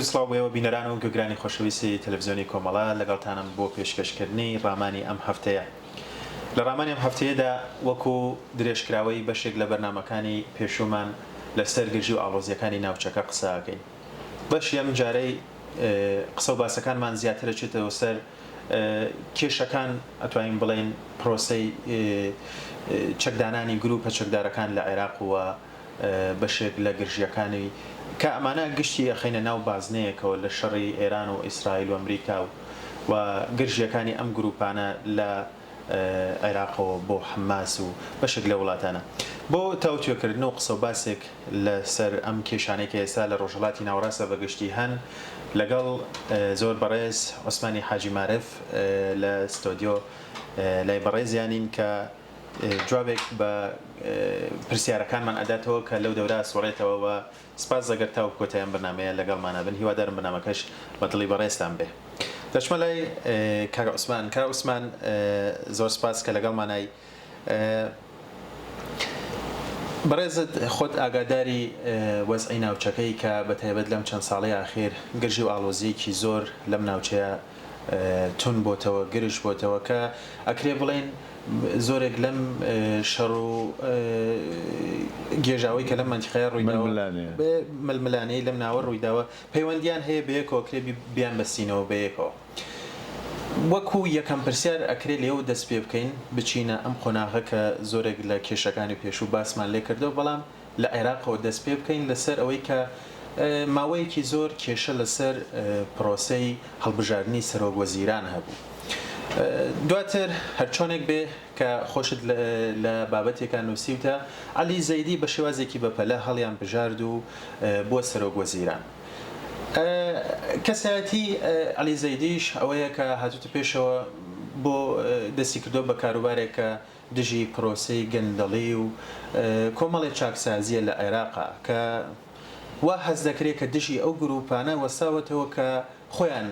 سڵاو بۆ ئێوە بینەران و گوێگرانی خۆشەویستی تەلەفزیۆنی کۆمەڵە، لەگەڵتانم بۆ پێشکەشکردنی ڕامانی ئەم هەفتەیە. لە ڕامانی ئەم هەفتەیەدا وەکو درێژکراوەی بەشێک لە بەرنامەکانی پێشوومان لەسەر گرژی و ئاڵۆزییەکانی ناوچەکە قسە ئەکەین. بەشی ئەم جارەی قسە و باسەکانمان زیاتر ئەچێتەوە سەر کێشەکان، ئەتوانین بڵێین پرۆسەی چەکدانانی گروپە چەکدارەکان لە عێراق و بەشێک لە گرژییەکانی کە ئەمانە گشتی ئەخەینە ناو بازنەیەکەوە لە شەڕی ئێران و ئیسرائیل و ئەمریکا و و گرژییەکانی ئەم گروپانە لە عێراقەوە بۆ حەماس و بەشێک لە وڵاتانە بۆ تاوتوێکردن و قسە و باسێک لە سەر ئەم کێشانەی کە ئێستا لە ڕۆژهەڵاتی ناوەڕاستدا بە گشتی هەن لەگەڵ زۆر بەڕێز عوسمانی حاجی مارف لە ستۆدیۆ لای بەڕێزیانین کە جوابێک بە پرسیارەکانمان ئەداتەوە کە لەو دەورە ئەسوڕێتەوە و سپاس ئەگەر تاوەکو کۆتایی ئەم بەرنامەیە لەگەڵمانا بن هیوادارم بەرنامەکەش بە دڵی بەڕێزتان بێ. دەچمە لای کاک عوسمان. کاک عوسمان زۆر سپاس کە لەگەڵمانای. بەڕێزت خۆت ئاگاداری وەزعی ناوچەکەی کە بە تایبەت لەم چەند ساڵەی ئاخیر گرژی و ئاڵۆزییەکی زۆر لەم ناوچەیە تون بۆتەوە، گرژ بۆتەوە کە ئەکرێ بڵێین زۆرێک لەم شەڕ و گێژاوەی کە لەم مەنتیقەیە ڕوویداوە، ململانێی لەم ناوە ڕوویداوە، پەیوەندییان هەیە بەیەکەوە، ئەکرێ بیانبەستینەوە بەیەکەوە. وەکو یەکەم پرسیار ئەکرێ لێوە دەست پێ بکەین بچینە ئەم قۆناغە کە زۆرێک لە کێشەکانی پێشوو باسمان لێ کردەوە، بەڵام لە عێراقەوە دەست پێ بکەین لەسەر ئەوەی کە ماوەیەکی زۆر کێشە لەسەر پرۆسەی هەڵبژاردنی سەرۆک وەزیران هەبوو. دواتر هەرچۆنێک بێ کە خۆشت لە بابەتێکا نووسیوتە عەلی زەیدی بە شێوازێکی بەپەلە هەڵیان بژارد و بووە سەرۆک وەزیران. کەسایەتی عەلی زەیدیش ئەوەیە کە هاتووتە پێشەوە بۆ دەستی کردووە بە کاروبارێک کە دژی پرۆسەی گەندەڵی و کۆمەڵێ چاکسازییە لە عێراقا کە وا هەست دەکرێت کە دژی ئەو گرووپانە وەستاوەتەوە کە خۆیان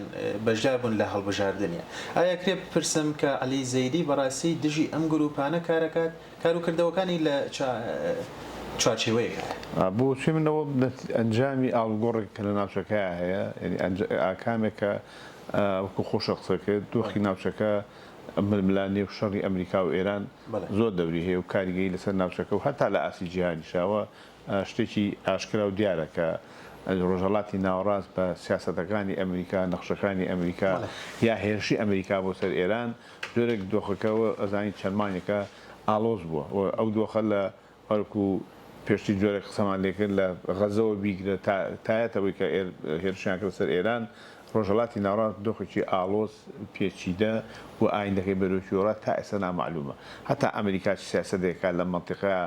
بەشدار بوون لە هەڵبژاردنیا. ئایا کرێ بپرسم کە عەلی زەیدی بەڕاستی دژی ئەم گرووپانە کارەکات؟ کاروکردەوەکانی لە چ چوارچێوەیەکدایە؟ بۆچوونی من ئەوە ئەنجامی ئاڵوگۆڕێک کە لە ناوچەکەیا هەیە، یانی ئاکامێکە وەکوو خۆشە قسە کرد، دۆخی ناوچەکە ململانێ و شەڕی ئەمریکا و ئێران زۆر دەوری هەیە و کاریگەری لەسەر ناوچەکە و هەتا لە ئاستی جیهانیشا و شتێکی ئاشکرا و دیارە کە ڕۆژهەڵاتی ناوەڕاست بە سیاسەتەکانی ئەمریکا، نەخشەکانی ئەمریکا یا هێرشی ئەمریکا بۆ سەر ئێران جۆرێک دۆخەکە و ئەزانی چەند مانگێکە ئاڵۆز بووە و ئەو دۆخە لە وەکو پێشتر جۆرێک قسەمان لێکرد لە غەزەوە بیگرە تا تایەتەوەی کە هێرشیان کردە سەر ئێران، ڕۆژهەڵاتی ناوەڕاست دۆخێکی ئاڵۆز، پێچیدە و ئایندەکەی بەرەو کوێ ڕا تا ئێستا نامەعلومە. هەتا ئەمریکا چ سیاسەتێک ئەکات لەم مەنتیقەیا،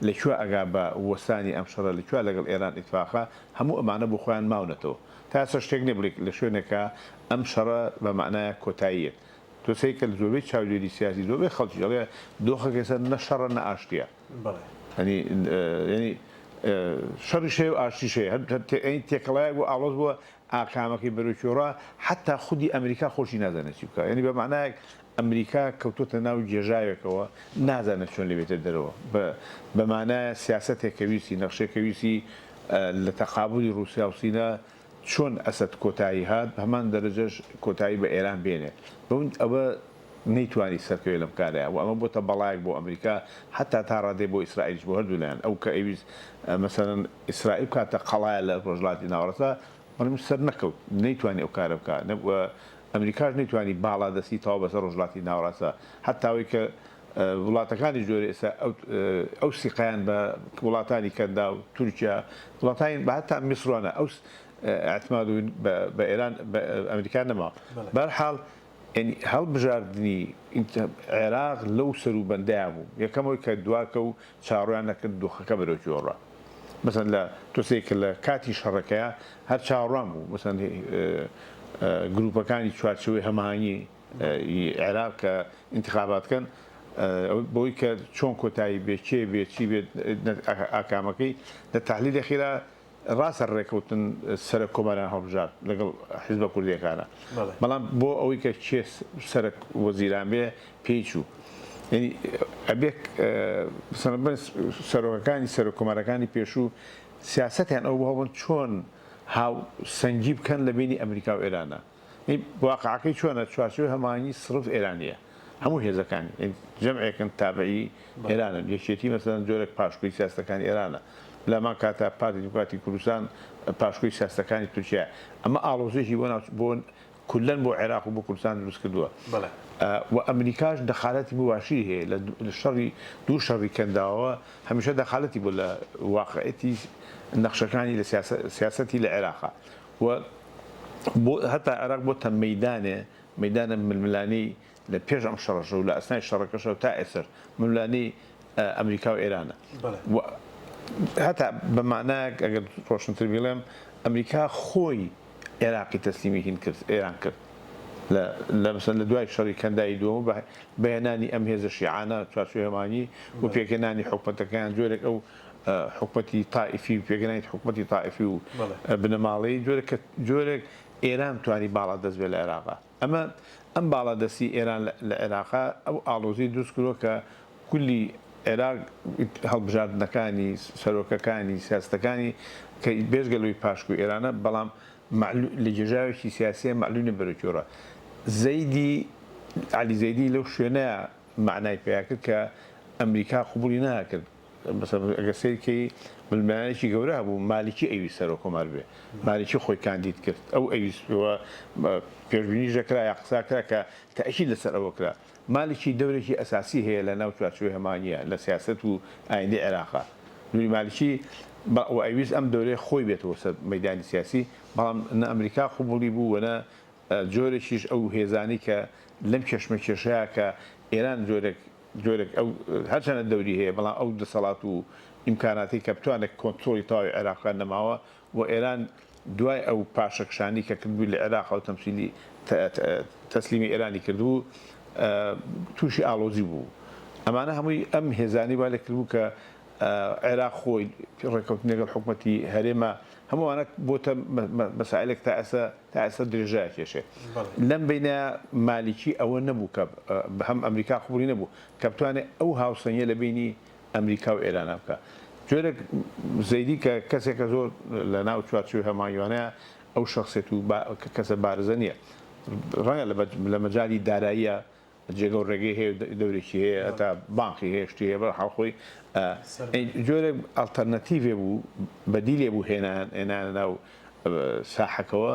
لە کوێ ئەگا بە وەستانی ئەم شەڕە، لە کوێ لەگەڵ ئێران ئیتفاقە، هەموو ئەمانە بۆ خۆیان ماونەتەوە. تا ئێستا شتێک نیە بڵێی لە شوێنێکا ئەم شەڕە بە مەعنایە کۆتایی یەت. تۆ سەیر کە زۆربەی چاودێری سیاسی زۆربەی خەڵکیش ئەڵێ دۆخەکە ئێستا نە شەڕە نە ئاشتیە. یانی یانی شەڕیش هەیە و ئاشتیش هەیە هەر یانی تێکەڵایەک بوو ئاڵۆز بووە ئاکامەکەی بەرەو کوێ ڕا حەتا خودی ئەمریکا خۆشی نازانێت چی بکا یانی بە مەعنایەک ئەمریکا کەوتۆتە ناو گێژاوێکەوە نازانێت چۆن لێ بێتە دەرەوە بە بە مانایە سیاسەتێک کە ویستی نەخشێک کە ویستی لە تەقابولی ڕووسیا و سینە چۆن ئەسەد کۆتایی هات بە هەمان دەرەجەش کۆتایی بە ئێران بێنێ بەو ئەوە نەیتوانی سەرکەوێ لەم کارەیا و ئەمە بۆتە بەڵایەک بۆ ئەمریکا حەتا تا ڕادەی بۆ ئیسرائیلیش بۆ هەردوو لایەن ئەو کە ئەیویست مەسەلەن ئیسرائیل بکاتە قەڵایە لە ڕۆژهەڵاتی ناوەڕاستدا بەڵام سەر نەکەوت نەیتوانی ئەو کارە بکا و ئەمریکاش نەیتوانی باڵادەستی تەواو بەسەر ڕۆژهەڵاتی ناوەڕاستدا حەتا ئەوەی کە وڵاتەکانی جۆرە ئێستا ئەو سیقەیان بە وڵاتانی کەنداو، تورکیا، وڵاتانی بە هەتا میسڕانە ئەو ئیعتماد و بە ئێران بە ئەمریکا نەماوە. بەهەرحاڵ یانی هەڵبژاردنی عێراق لەو سەروبەندەیا بوو. یەکەم ئەوەی کە دواکەوت چاوەڕویان نەکرد دۆخەکە بەرەو کوێ ڕا. مەسەلەن لە تۆ سەیر کە لە کاتی شەڕەکەیا هەر چاوەڕوان بوو مەسەلەن گرووپەکانی چوارچێوەی هەماهەنگی ی عێراق کە ئینتخابات کەن بەوەی کە چۆن کۆتایی بێ کێ بێ چی بێت ئاکامەکەی لە تەحلیلی خیرا ڕاستە ڕێکەوتن سەرەک کۆماریان هەڵبژارد لەگەڵ حیزبە کوردیەکانە بەڵام بۆ ئەوەی کە کێ سەرەک وەزیران بێ پێی چوو یعنی ئەبێ سەرۆکەکانی سەرۆک کۆمارەکانی پێشوو سیاسەتیان ئەو بۆ هەبوون چۆن. هاوسەنگی بکەن لە بەینی ئەمریکا و ئێرانە. واقعەکەی چۆنە چوارچێوەی هەماهەنگی سڕف ئێرانیە هەموو هێزەکانی جەمعێکن تابعی ئێرانن یەکێتی مەسەلەن جۆرێک پاشکۆی سیاستەکانی ئێرانە لەمان کاتا پارتی دیموکراتی کوردستان پاشکۆی سیاستەکانی تورکیا ئەمە ئاڵۆزیەکی بۆ ناوچ بۆ کولەن بۆ عێراق و بۆ کوردستان دروست کردووە و ئەمریکاش دەخالەتی مباشری هەیە لە شەڕی دوو شەڕی کەنداوە هەمیشە دەخالەتی بۆ لە واقعەتی نەخشەکانی لە سیاسەتی لە عێراقا و بۆ هەتا عێراق بۆتە مەیدانێ، مەیدانە ململانێی لە پێش ئەم شەڕەشە و لە ئەسنای شەڕەکەشەوە تا ئێستاش ململانێی ئەمریکا و ئێرانە و هەتا بە مانایەک ئەگەر ڕۆشنتر بیڵێم ئەمریکا خۆی عێراقی تەسلیمی هین کرد ئێران کرد لە لە مەسەلەن لە دوای شەڕی کەنداوی دووەم بە بەهێنانی ئەم هێزە شیعانە چوارچێوەی هەماهەنگی و پێکهێنانی حکومەتەکەیان جۆرێک ئەو حکومەتی تائیفی و پێکهێنانی حکومەتی تائیفی و بنەماڵەیی جۆرێک کە جۆرێک ئێران توانی باڵادەست بێت لە عێراقا. ئەمە ئەم باڵادەستی ئێران لە عێراقا ئەو ئاڵۆزیەی دروست کردووە کە کولی عێراق هەڵبژاردنەکانی، سەرۆکەکانی، سیاسەتەکانی کە بێجگە لەوەی پاشکۆی ئێرانە بەڵام لە گێژاوێکی سیاسیە مەعلوم نیە بەرەو کوێ ڕا. زەیدی عەلی زەیدی لەو شوێنەیا مەعنای پەیا کرد کە ئەمریکا قبوڵی نەئەکرد. مەسەلەن ئەگەر سەیر کەی ململانێکی گەورە هەبوو مالکی ئەیویست سەرۆک کۆمار بێ مالکی خۆی کاندید کرد ئەو ئەیویست و پێشبینیش دەکرا یا قسە کرا کە تەئکید لەسەر ئەوە کرا مالکی دەورێکی ئەساسی هەیە لە ناو چوارچێوەی هەمانیە لە سیاسەت و ئایندەی عێراقا نوری مالکی و ئەیویست ئەم دەورەیە خۆی بێتەوە سەر مەیدانی سیاسی بەڵام نە ئەمریکا قبوڵی بوو و نە جۆرێکیش ئەو هێزانەی کە لەم کێشمەکێشەیە کە ئێران جۆرێک جۆرێک ئەو هەرچەندە دەوری هەیە بەڵام ئەو دەسەڵات و ئیمکاناتەی کە بتوانێت کۆنترۆڵی تەواوی عێراق بکات نەماوە و ئێران دوای ئەو پاشەکشانەی کە کردبووی لە عێراق و تەمسیلی تەسلیمی ئێرانی کردبوو تووشی ئاڵۆزی بوو. ئەمانە هەمووی ئەم هێزانەی وا لێکردبوو کە عێراق خۆی ڕێککەوتن لەگەڵ حکومەتی هەرێمە هەموو ئەوانە بۆتە مەسائلێک تا ئێستا تا ئێستا درێژە ئەکێشێ. لەم بەینە مالیکی ئەوە نەبوو کە هەم ئەمریکا قبوڵی نەبوو کە بتوانێ ئەو هاوسەنگیە لە بەینی ئەمریکا و ئێرانا بکا. جۆرێک زەیدی کە کەسێکە زۆر لە ناو چوارچێوەی هەماهەنگیوانەیە ئەو شەخسیەت و کەسە بارزە نیە. ڕەنگە لە مەجالی داراییە جێگە و ڕێگەی هەیە و دەورێکی هەیە هەتا بانقی هەیە شتی هەیە بەرحاڵ خۆی جۆرێک ئەڵتەرناتیڤێ بوو بەدیلێ بوو هێنان هێنانە ناو ساحەکەوە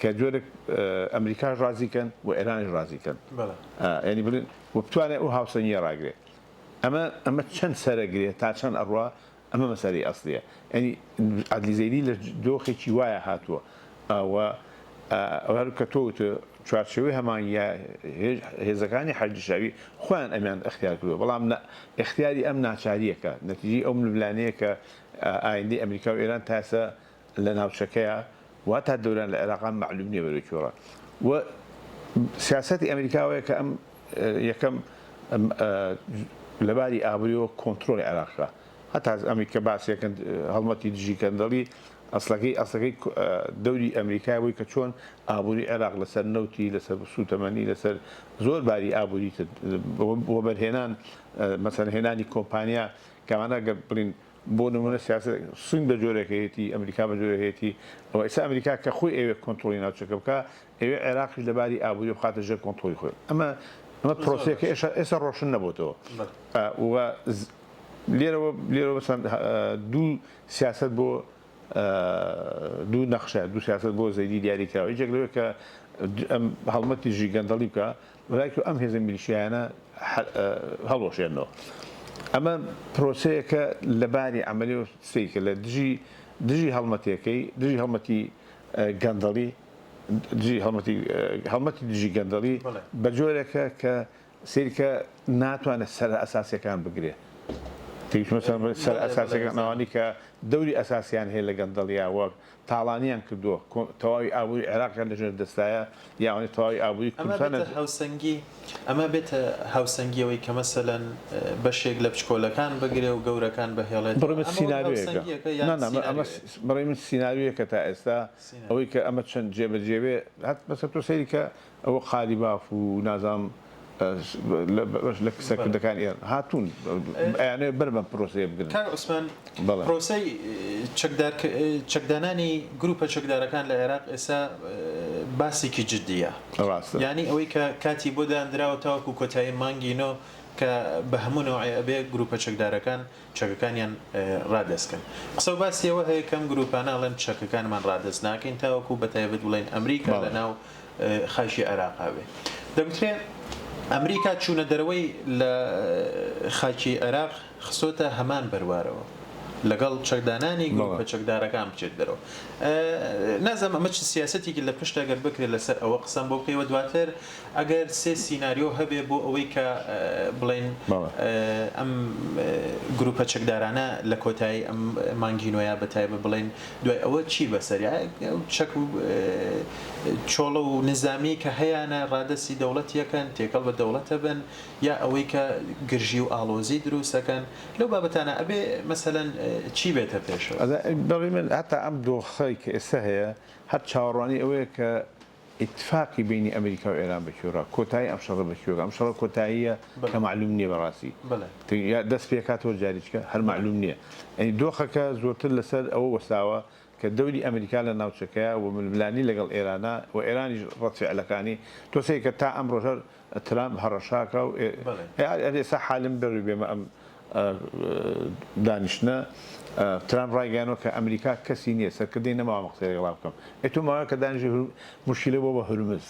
کە جۆرێک ئەمریکاش ڕازی کەن و ئێرانیش ڕازی کەن ینی بڵێن و بتوانێت ئەو هاوسەنگیە ڕاگرێ ئەمە ئەمە چەند سەرەگرێ تا چەند ئەڕوا ئەمە مەسەلەی ئەسڵیە یانی عەدلی زەیدی لە دۆخێکی وایە هاتووە و هەر کە تۆ وتت چوارچێوەی هەمان یا هێزەکانی حەشدی شەعبی خۆیان ئەمیان ئیختیار کردووە بەڵام ئیختیاری ئەم ناچارییەکە نەتیجەی ئەو ململانێیە کە ئایندەی ئەمریکا و ئێران تا ئێستا لە ناوچەکەیە و تا دەوران لە عێراقا مەعلوم نییە بەرەو کوێ ڕا و سیاسەتی ئەمریکا ئەوەیە کە ئەم یەکەم لەباری ئابووریەوە کۆنترۆڵی عێراق بکا هەتا ئەمریکا باسێکن هەڵمەتی دژی گەندەڵی ئەسڵەکەی ئەسڵەکەی دەوری ئەمریکای بووی کە چۆن ئابووری عێراق لەسەر نەوتی لەسەر سووتەمەنی لەسەر زۆر باری ئابووری تر وەبەرهێنان مەسەن هێنانی کۆمپانیا کەمانە گەر بڵین بۆ نمونە سیاسەت سوین بە جۆرێک هەیەتی ئەمریکا بە جۆرێک هەیەتی ئەوە ئێستا ئەمریکا کە خۆی ئەوێ کۆنترۆڵی ناوچەکە بکا ئەوێ عێراقیش لە باری ئابووری بخاتە ژێر کۆنترۆڵی خۆی ئەمە ئەمە پرۆسەیەکە ئێستا ئێستا ڕۆشن نەبۆتەوە و لێرەوە لێرەوە مەسەن دوو سیاسەت بۆ دوو نەخشە دوو سیاسەت بۆ زەیدی دیاری کراوە یەکێک لەوەی کە ئەم هەڵمەتی دژی گەندەڵی بکا لایک ئەم هێزە میلیشیایانە هەڵوەشێنەوە. ئەمە پرۆسەیەکە لە باری عەمەلیەوە سەیرکە لە دژی دژی هەڵمەتێکەی دژی هەڵمەتی گەندەڵی دژی هەڵمەتی هەڵمەتی دژی گەندەڵی بە جۆرێکە کە سەیرکە ناتوانێت سەر ئەساسیەکان بگرێ سەر ئەساسەکان ئەوانی کە دەوری ئەساسیان هەیە لە گەندەڵیا وەک تاڵانیان کردووە، تەواوی ئابووری عێراقیان لەژێر دەستایە، یا ئەوانەی تەواوی ئابووری ئەمە کوردستانیان. بێتە هاوسەنگی، ئەمە بێتە هاوسەنگی ئەوەی کە مەسەلەن بەشێک لە بچکۆلەکان بگرێ و گەورەکان بهێڵێتەوە، بڕی من ئەمە وەک سیناریۆیەکە. هاوسەنگییەکە یان نا نا ئەمە سیناریۆیەکە؟ بڕی من سیناریۆیەکە تا ئێستا سیناریۆ. ئەوەی کە ئەمە چەند جێبەجێ بێ، هەر مەسەلەن تۆ سەیری کە ئەوە قالیباف و نازانم. لە سەرکردەکانی ئێران هاتوون ئەیانەوێت بەر بەم پرۆسەیە بگرن. کاک عوسمان، پرۆسەی چەکدار چەکدانانی گروپە چەکدارەکان لە عێراق ئێستا باسێکی جدییە. ڕاستە. یانی ئەوەی کە کاتی بۆ داندراوە تاوەکو کۆتایی مانگی نۆ کە بە هەموو نەوعێ ئەبێ گروپە چەکدارەکان چەکەکانیان ڕادەست کەن. قسە و باسی ئەوە هەیە کە ئەم گروپانە ئەڵێن چەکەکانمان ڕادەست ناکەین تاوەکو بە تایبەت بڵێین ئەمریکا لە ناو خاکی عێراقا بێ. دەگوترێ ئەمریکا چوونە دەرەوەی لە خاکی عێراق خستۆتە هەمان بەروارەوە لەگەڵ چەکدانانی گروپە چەکدارەکان بچێت دەرەوە. نازانم ئەمە چ سیاسەتێکی لە پشتە گەر بکرێت لەسەر ئەوە قسەم بۆ بکەی و دواتر ئەگەر سێ سیناریۆ هەبێ بۆ ئەوەی کە بڵێین ئەم گروپە چەکدارانە لە کۆتایی ئەم مانگی نۆیا بە تایبەت بڵێین دوای ئەوە چی بەسەر چەک و چۆڵە و نزامی کە هەیانە ڕادەستی دەوڵەتیەکەن تێکەڵ بە دەوڵەتە بن یا ئەوەی کە گرژی و ئاڵۆزی دروستەکەن لەو بابەتانە ئەبێ مەسەلەن چی بێتە پێشەوە؟ بەڕێی من هەتا ئەم دۆخەی کە ئێستا هەیە هەر چاوەڕوانی ئەوەیە کە ئیتفاقی بەینی ئەمریکا و ئێران بە کوێ ڕا کۆتایی ئەم شەڕە بە کوێ ئەم شەڕە کۆتاییە کە مەعلوم نییە بەڕاستی یا دەست پێکاتەوە جاریچکە هەر مەعلوم نییە یانی دۆخەکە زۆرتر لەسەر ئەوە وەستاوە کە دەوری ئەمریکا لە ناوچەکەیە و ململانی لەگەڵ ئێرانە و ئێرانیش ڕەد فعلەکانی تۆ سەیرکە تا ئەمڕۆش هەر ترامپ هەڕەشاکا و ئەر ئێستا حالم بەروی بێمە ئەم دانیشتنە ترامپ ڕایگەیانوە کە ئەمریکا کەسی نییە سەرکردەی نەماوە من قسەی لەگەڵا بکەم ئەی تۆ ماوەیە کە دانیشی مشکلە بۆ بە هورمز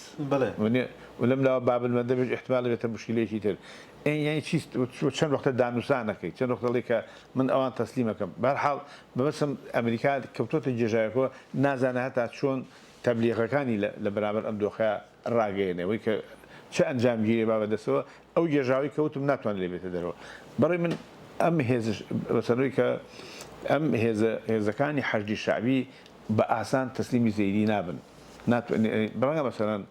و لەم لاوە بابل مەندەبیش ئیحتمال بێتە مشکلەیەکی تر یانی چی چەند وەختە دانوسانەکەی چەند وەختە ڵێ کە من ئەوان تەسلیمەکەم بەهەرحاڵ مەبەستم ئەمریکا کەوتۆتە گێژاوێکەوە نازانێ هەتا چۆن تەبلیغەکانی لە بەرامبەر ئەم دۆخە ڕاگەیەنێ وەی کە چ ئەنجامگیرێ با بەدەستەوە ئەو گێژاوەی کە وتم ناتوانێ لێ بێتە دەرەوە بەڕێ من ئەم هێزش بەسەرەوەی کە ئەم هێزە هێزەکانی حەشدی شەعبی بە ئاسان تەسلیمی زەیدی نابن ناتوانێ بەڕەنگە مەسەلەن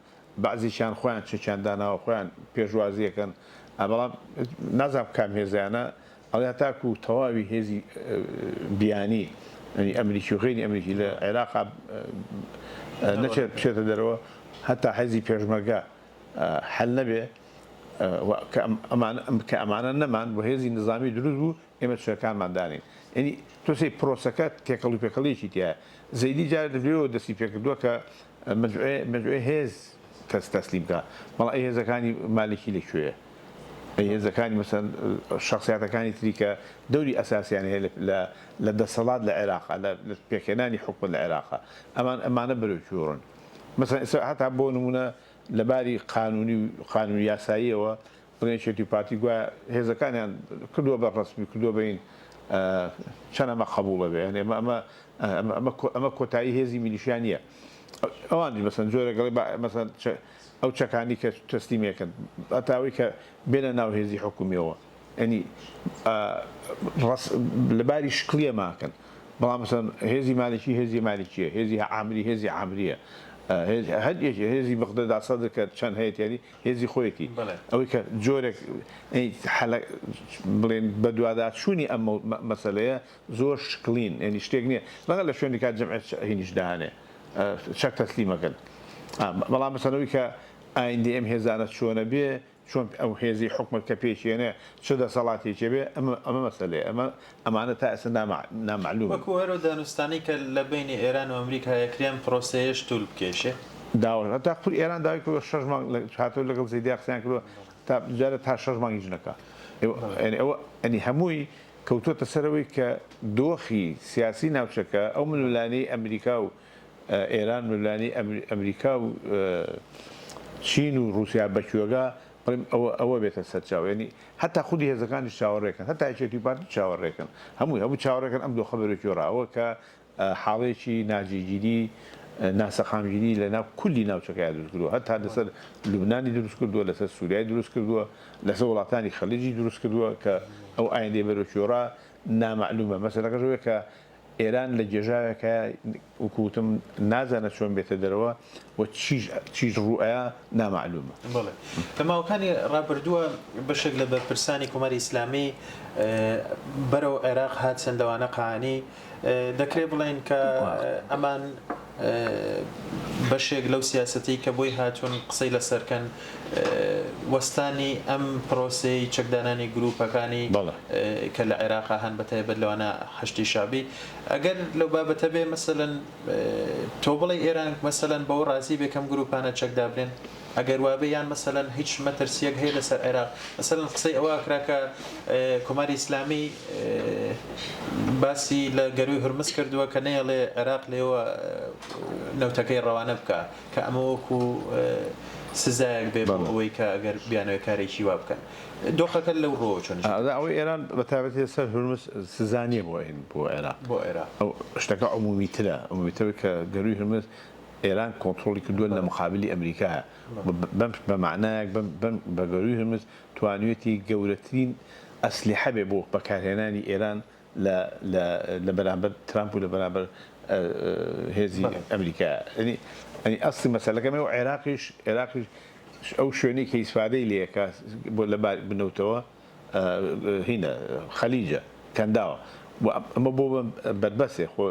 بەعزێکیان خۆیان چەکیان داناوە خۆیان پێشوازیەکەن بەڵام نازانم کام هێزیانە ئەڵێ هەتاکو تەواوی هێزی بیانی یانی ئەمریکی و غەیری ئەمریکی لە عێراقا نەچێت بچێتە دەرەوە هەتا هێزی پێشمەرگە حل نەبێ کە ئەمانە نەمان بۆ هێزی نظامی دروست بوو ئێمە چەکانمان دانین یعنی تۆ سەیر پرۆسەکە تێکەڵ و پێکەڵیەکی تایە زەیدی جار لەوێوە دەستی پێکردووە کە مەجموعێ هێز تەس تەسلیم بکا بەڵام ئەی هێزەکانی مالکی لە کوێیە ئەی هێزەکانی مەسەن شخصیاتەکانی تری کە دەوری ئەساسیان هەیە لە لە دەسەڵات لە عێراق لە پێکهێنانی حکومەت لە عێراق ئەمان ئەمانە بەرەو کوێ ڕۆن مەسەن ئێستا هەتا بۆ نمونە لە باری قانونی و قانون یاساییەوە بڵێن یەکێتی و پارتی گوایە هێزەکانیان کردووە بە ڕەسمی کردووە بە این چەند ئەمە قەبووڵە بێ یانی ئەمە ئەمە ئەمە ئەمە کۆتایی هێزی میلیشیا نییە ئەوانیش مەسەن جۆرێک ئەڵێ با مەسەن ئەو چەکانی کە تەسلیمێکن هەتا ئەوەی کە بێنە ناو هێزی حکومیەوە یانی لە باری شکڵیە ماکەن بەڵام مەسەن هێزی مالکی هێزی مالکیە هێزی عامری هێزی عامریە هەر یەکێ هێزی مقتەدا سەدر کە چەند هەیە یانی هێزی خۆیەتی ئەوەی کە جۆرێک بڵێن بەدواداچوونی ئەم مەسەلەیە زۆر شکڵین یعنی شتێک نییە ڕەنگە لە شوێنی کات جەمعیەت هینیش دانێ چەک تەسلیمەکەن بەڵام مەسەلەوەی کە ئایندەی ئەم هێزانە چۆنە بێ چۆن ئەو هێزی حکومەت کە پێکێنێ چ دەسەڵاتێکی بێ ئەمە ئەمە مەسەلەیە ئەمە ئەمانە تا ئێستا نامەعلومن. وەکو هەر ئەو دانوستانەی کە لە بەینی ئێران و ئەمریکا ئەکرێ ئەم پرۆسەیەش توول بکێشێ. داواش هەتا خوری ئێران داوای کردوە شەش مانگ لە هاتوە لەگەڵ زەیدیا قسەیان کردوە تا جارێ تا شەش مانگ هیچ نەکا یانی ئەوە یانی هەمووی کەوتوەتە سەر ئەوەی کە دۆخی سیاسی ناوچەکە ئەو ململانێی ئەمریکا و ئێران ململانێی ئەمریکا و چین و ڕوسیا بە کوێگا بڵێم ئەوە ئەوە بێتە سەرچاوە یانی هەتا خودی هێزەکانیش چاوەڕێکەن هەتا یەکێتی و پارتی چاوەڕێکەن هەمووی هەموو چاوەڕێکەن ئەم دۆخە بەرەو کوێ ڕا ئەوە کە حاڵێکی ناجێگیری ناسەقامگیری لە ناو کولی ناوچەکەیا دروست کردووە هەتا لەسەر لوبنانی دروست کردووە لەسەر سوریای دروست کردووە لەسەر وڵاتانی خەلیجی دروست کردووە کە ئەو ئایندەی بەرەو کوێ ڕا نامەعلومە مەسەلەکەش ئەوەیە کە ئێران لە گێژاوێکایە وەکو وتم نازانێت چۆن بێتە دەرەوە و چیش چیش ڕوو ئەیا نامەعلومە. بەڵێ. لە ماوەکانی ڕابردووە بەشێک لە بەرپرسانی کۆماری ئیسلامی بەرەو عێراق هاتن لەوانە قائانی، دەکرێ بڵێین کە ئەمان بەشێک لەو سیاسەتەی کە بۆی هاتوون قسەی لەسەر کەن وەستانی ئەم پرۆسەی چەکدانانی گروپەکانی کە لە عێراقا هەن بە تایبەت لەوانە حەشدی شەعبی ئەگەر لەو بابەتە بێ مەسەلەن تۆ بڵێی ئێران مەسەلەن بەوە ڕازی بێ کەم گروپانە چەک دابنێن؟ ئەگەر وابێ یان مەسەلەن هیچ مەترسیەک هەیە لەسەر عێراق مەسەلەن قسەی ئەوە ئەکرا کە کۆماری ئیسلامی باسی لە گەروی هورمز کردووە کە نەیەڵێ عێراق لێوە نەوتەکەی ڕەوانە بکا کە ئەمە وەکو سزایەک بێ بۆ ئەوەی کە ئەگەر بیانەوێ کارێکی وا بکەن دۆخەکە لەو ڕووەوە چۆن ئەوەی ئێران بە تایبەتی لەسەر هورمز سزا نییە بۆ بۆ عێراق بۆ عێراق ئەو شتەکە عمومیترە عمومیترە کە گەروی هورمز ئێران کۆنترۆڵی کردووە لە مقابلی ئەمریکایە بەم بە مەعنایەک بەم بەم بە گەروی هورمز توانیویەتی گەورەترین ئەسلیحە بێ بۆ بەکارهێنانی ئێران لە لە لە بەرامبەر ترامپ و لە بەرامبەر هێزی ئەمریکا یعنی یعنی ئەسڵی مەسەلەکە و عێراقیش عێراقیش ئەو شوێنەی کە ئیسفادەی لێکا بۆ لە بار بنەوتەوە هینە خەلیجە کەنداوە و ئەمە بۆ بەربەستێ خۆ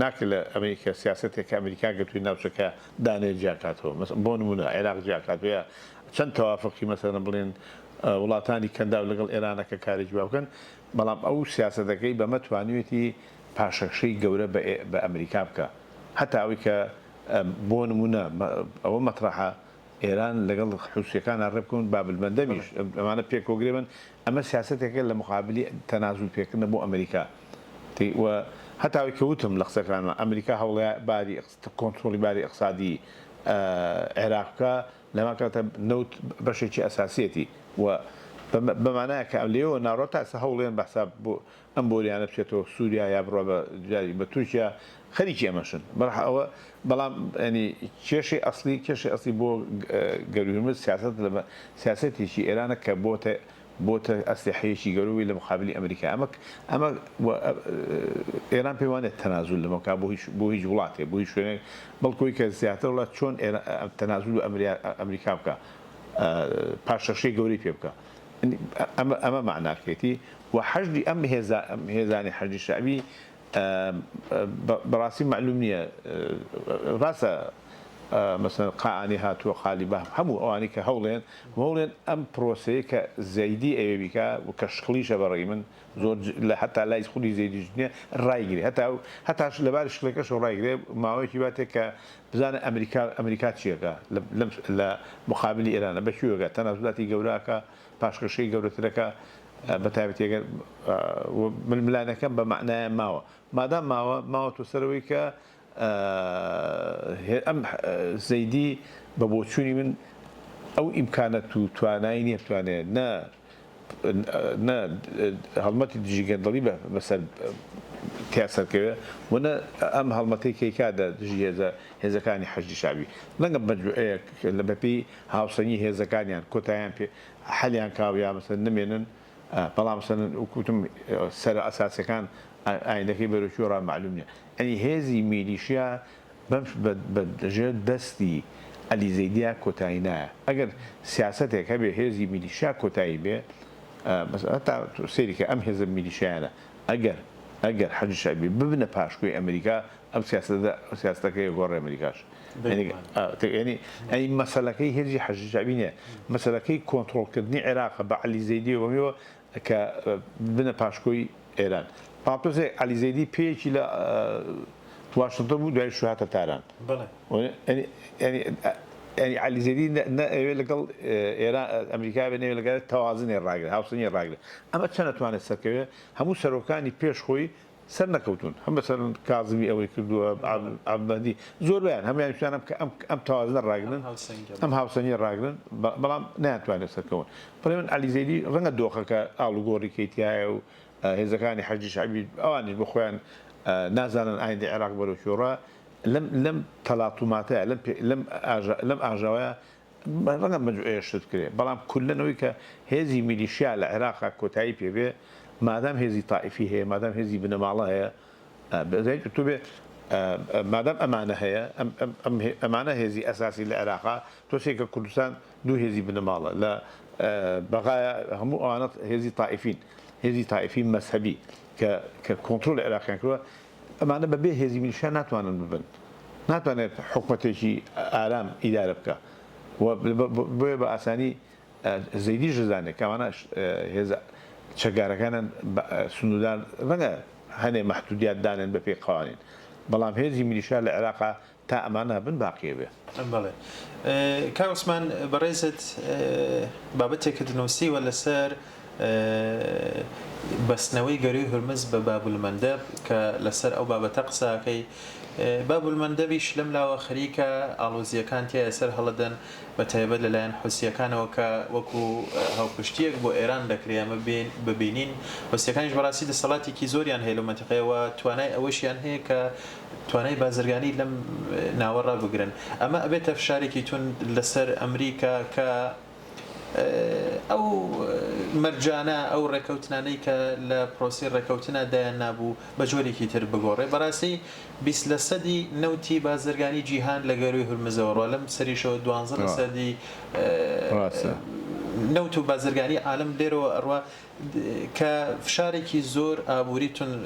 ناکرێت لە ئەمریکا سیاسەتێک کە ئەمریکا گرتووی ناوچەکە دانێ جیاکاتەوە بۆ نمونە عێراق جیاکاتەوە یا چەند تەوافقی مەسەلەن بڵێن وڵاتانی کەنداو لەگەڵ ئێرانە کە کارێکی وا بکەن بەڵام ئەو سیاسەتەکەی بەمە توانیوێتی پاشەکشەی گەورە بە ئەمریکا بکا هەتا ئەوەی کە بۆ نمونە ئەوە مەترەحە ئێران لەگەڵ حوسیەکانا ڕێبکەون بابلمەندەبیش ئەمانە پێکەوە گرێ بن ئەمە سیاسەتێکە لە مقابلی تەنازول پێکردنە بۆ ئەمریکا و هەتا ئەوەی کە وتم لە قسەکانما ئەمریکا هەوڵەیە باری کۆنترۆڵی باری ئیقتسادی عێراق بکا لەمان کاتە نەوت بەشێکی ئەساسیەتی و بە مانایە کە لێوە ناڕۆ تا ئێستا هەوڵێن بە حساب بۆ ئەم بۆریانە بچێتەوە سوریا یا بڕوا بە جاری بە تورکیا خەریکی ئەمەشن بەڕح ئەوە بەڵام ینی کێشەی ئەسلی کێشەی ئەسلی بۆ گەروی هورمز سیاسەت لە سیاسەتێکی ئێرانە کە بۆتە بۆتە ئەسلحەیەکی گەورەوەی لە مقابلی ئەمریکا ئەمە ئەمە ئێران پێی وانێت تەنازول لەمە بکات بۆ هیچ بۆ هیچ وڵاتێک بۆ هیچ شوێنێک بەڵکوی کە زیاتر وڵات چۆن تەنازول ئەمریکا بکە پاشەکشەی گەورەی پێ بکە ئەمە ئەمە مەعناکەیەتی و حەشدی ئەم هێزا ئەم هێزانی حەشدی شەعبی بەڕاستی مەعلوم نییە ڕاستە مەسەن قائانی هاتووە قالیباف هەموو ئەوانی کە هەوڵێن هەوڵێن ئەم پرۆسەیە کە زەیدی ئەوێ بیکا و کە شکڵیشە بەڕێی من زۆر لە هەتا لای خودی زەیدیش نییە ڕایگرێ هەتا هەتاش لەباری شکڵەکەشەوە ڕایگرێ ماوەیەکی باتێ کە بزانە ئەمریکا ئەمریکا چیەکە لە مقابلی ئێرانە بە کوێگە تەنازولاتی گەوراکە پاشکەشەی گەورەترەکە بە تایبەتی ئەگەر ململانەکەم بە مەعنایە ماوە مادام ماوە ماوەتەوە سەرەوەی کە ئەم زەیدی بە بۆچوونی من ئەو ئیمکانەت و توانایی نییە بتوانێت نە نە هەڵمەتی دژی گەندەڵی بەسەر تیا سەرکەوێ و نە ئەم هەڵمەتەی کە ئەیکات دژی هێزە هێزەکانی حەشدی شەعبی ڕەنگە مەجموعەیەک لە بەپێی هاوسەنگی هێزەکانیان کۆتایان پێ حەلیان کا و یا مەسەلەن نەمێنن بەڵام مەسەلەن وەک وتم سەرە ئەساسیەکان ئایندەکەی بەرەو کوێ ڕا مەعلوم نیە یانی هێزی میلیشیا بەم بە ژێر دەستی عەلی زەیدیا کۆتایی نایە ئەگەر سیاسەتێک هەبێ هێزی میلیشیا کۆتایی بێ هەتا سەیری کە ئەم هێزە میلیشیایانە ئەگەر ئەگەر حەشدی شەعبی ببنە پاشکۆی ئەمریکا ئەم سیاسەتە سیاسەتەکەی گۆڕێ ئەمریکاش یعنی ئەی مەسەلەکەی هێزی حەشدی شەعبی نییە مەسەلەکەی کۆنترۆڵکردنی عێراقە بە عەلی زەیدیەوە بەمەوە کە ببنە پاشکۆی ئێران. بەڵام تۆزێک عەلی زەیدی پێیەکی لە واشنتۆن بوو دوای شوو هاتە تاران. یانی عەلی زەیدی نە ئەوێ لەگەڵ ئێران ئەمریکا بێ نەوێ لەگەڵ تەوازنێ ڕاگرێ هاوسەنگی ڕاگرێ. ئەمە چەند ئەتوانێت سەرکەوێ؟ هەموو سەرۆکانی پێش خۆی سەر نەکەوتوون. هەم مەسەلەن کازمی ئەوەی کردووە، عەبدولمەهدی زۆربەیان هەموویان ویستیان ئەم ئەم تەوازنە ڕاگرن، ئەم هاوسەنگیە ڕاگرن، بەڵام نەیانتوانێت سەرکەون. بەڵێ من عەلی زەیدی ڕەنگە دۆخەکە ئاڵوگۆڕی تیایە و هێزەکانی حەشدی شەعبی ئەوانیش بۆ خۆیان نازانن ئایندەی عێراق بەرەو کوێ ڕا لەم لەم تەلاتوماتەیە لەم لەم لەم ئاژاوەیە ڕەنگە مەجموعەیە شت بکرێ بەڵام کولەن ئەوەی کە هێزی میلیشیا لە عێراقا کۆتایی پێ بێ مادام هێزی تائیفی هەیە مادام هێزی بنەماڵە هەیە تۆ بێ مادام ئەمانە هەیە ئەمانە هێزی ئەساسی لە عێراقا تۆ سێکە کوردستان دوو هێزی بنەماڵە لە بەغایە هەموو ئەوانە هێزی تائیفین هێزی تائیفی مەزهەبی کە کە کۆنترۆڵی عێراقیان کردووە ئەمانە بەبێ هێزی میلیشیا ناتوانن ببن. ناتوانێت حکومەتێکی ئارام ئیدارە بکا و بۆیە بە ئاسانی زەیدیش دەزانێت کە ئەوانە هێزە چەکدارەکانیان سنووردار ڕەنگە هەنێ مەحدودیات دانێن بەپێی قەوانین بەڵام هێزی میلیشیا لە عێراقا تا ئەمانە هەبن باقی ئەبێ. بەڵێ کاک عوسمان بەڕێزت بابەتێکت نووسیوە لەسەر بەستنەوەی گەرووی هورمز بە بابولمەندەب کە لەسەر ئەو بابەتە قسە ئەکەی بابولمەندەبیش لەم لاوە خەریکە ئاڵۆزییەکان تیایا سەر هەڵەدەن بە تایبەت لە لایەن حوسییەکانەوە کە وەکو هاوپشتییەک بۆ ئێران دەکرێ ئەمە ببینین حوسییەکانیش بەڕاستی دەسەڵاتێکی زۆریان هەیە لەو مەنتیقەیە و توانای ئەوەشیان هەیە کە توانای بازرگانی لەم ناوە ڕابگرن ئەمە ئەبێتە فشارێکی توند لەسەر ئەمریکا کە ئەو مەرجانە، ئەو ڕێکەوتنانەی کە لە پرۆسەی ڕێکەوتنا دایان نابوو بە جۆرێکی تر بگۆڕێ. بەڕاستی 20 لەسەدی نەوتی بازرگانی جیهان لە گەرووی هورمزەوە ڕوا، لەم سەریشەوە 12 لەسەدی نەوت و بازرگانی عالەم لێرەوە ئەڕوا کە فشارێکی زۆر ئابووری توند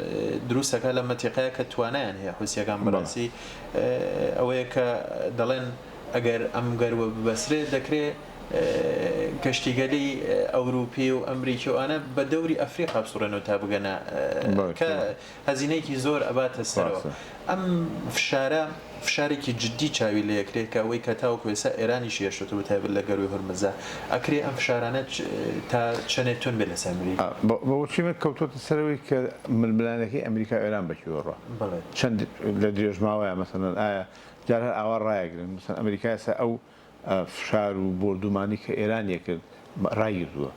دروست ئەکات لەم مەنتیقەیە کە توانایان هەیە حوسییەکان بەڕاستی ئەوەیە کە دەڵێن ئەگەر ئەم گەرووە ببەسرێت دەکرێ کەشتیگەلی ئەوروپی و ئەمریکی و ئەوانە بە دەوری ئەفریقا بسوڕێنەوە تا بگەنە کە هەزینەیەکی زۆر ئەباتە سەرەوە. ئەم فشارە فشارێکی جدی چاوی لێکرێ کە ئەوەی کە تاوەکو ئێستا ئێرانیشی هێشتۆتەوە بە تایبەت لە گەرووی هورمزا ئەکرێ ئەم فشارانە تا چەنێ توند بێ لەسەر ئەمریکا؟ بە وتی من کەوتۆتە سەر ئەوەی کە ململانێکەی ئەمریکا و ئێران بە کوێوە ڕوا چەند لە درێژماوەیە مەسەلەن ئایا جار هەر ئاوا ڕایەگرن مەسەلەن ئەمریکا ئێستا ئەو فشار و بۆردومانی کە ئێران یەکرد ڕایگرتووە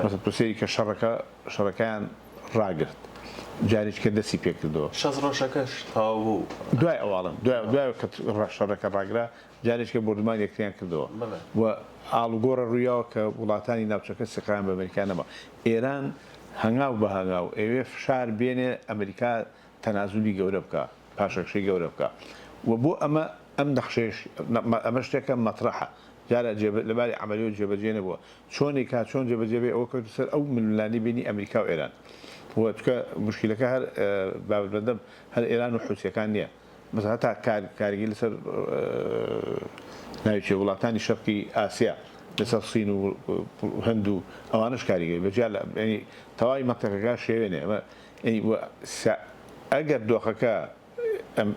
مەسەلەن تۆ سەیری کە شەڕەکە شەڕەکەیان ڕاگرت جارێکی کە دەستی پێکردەوە. شەست ڕۆژەکەش تەواو بوو. دوای ئەواڵم دوای دوای کە شەڕەکە ڕاگرا جارێکی کە بۆردومان یەکتریان کردەوە و ئاڵوگۆڕە ڕوویاوە کە وڵاتانی ناوچەکە سیقەیان بە ئەمریکا نەما. ئێران هەنگاو بە هەنگاو ئەیەوێ فشار بێنێ ئەمریکا تەنازولی گەورە بکا، پاشەکشەی گەورە بکا و بۆ ئەمە ئەم نەخشەیەش ئەمە شتێکە مەترەحە جارە لە باری عەمەلیەوە جێبەجێ نەبووە چۆنی کا چۆن جێبەجێ بێ ئەوە کەوتە سەر ئەو ململانێی بینی ئەمریکا و ئێران و چونکە موشکیلەکە هەر بابت بەندەم هەر ئێران و حوسیەکان نییە مەسەلەن هەتا کار کاریگەری لەسەر ناوی چیە وڵاتانی شەرقی ئاسیا لەسەر سین و هند و ئەوانەش کاریگەری بەجیا لە یانی تەواوی مەنتەقەکە شێوێنێ ئەمە یانی ئەگەر دۆخەکە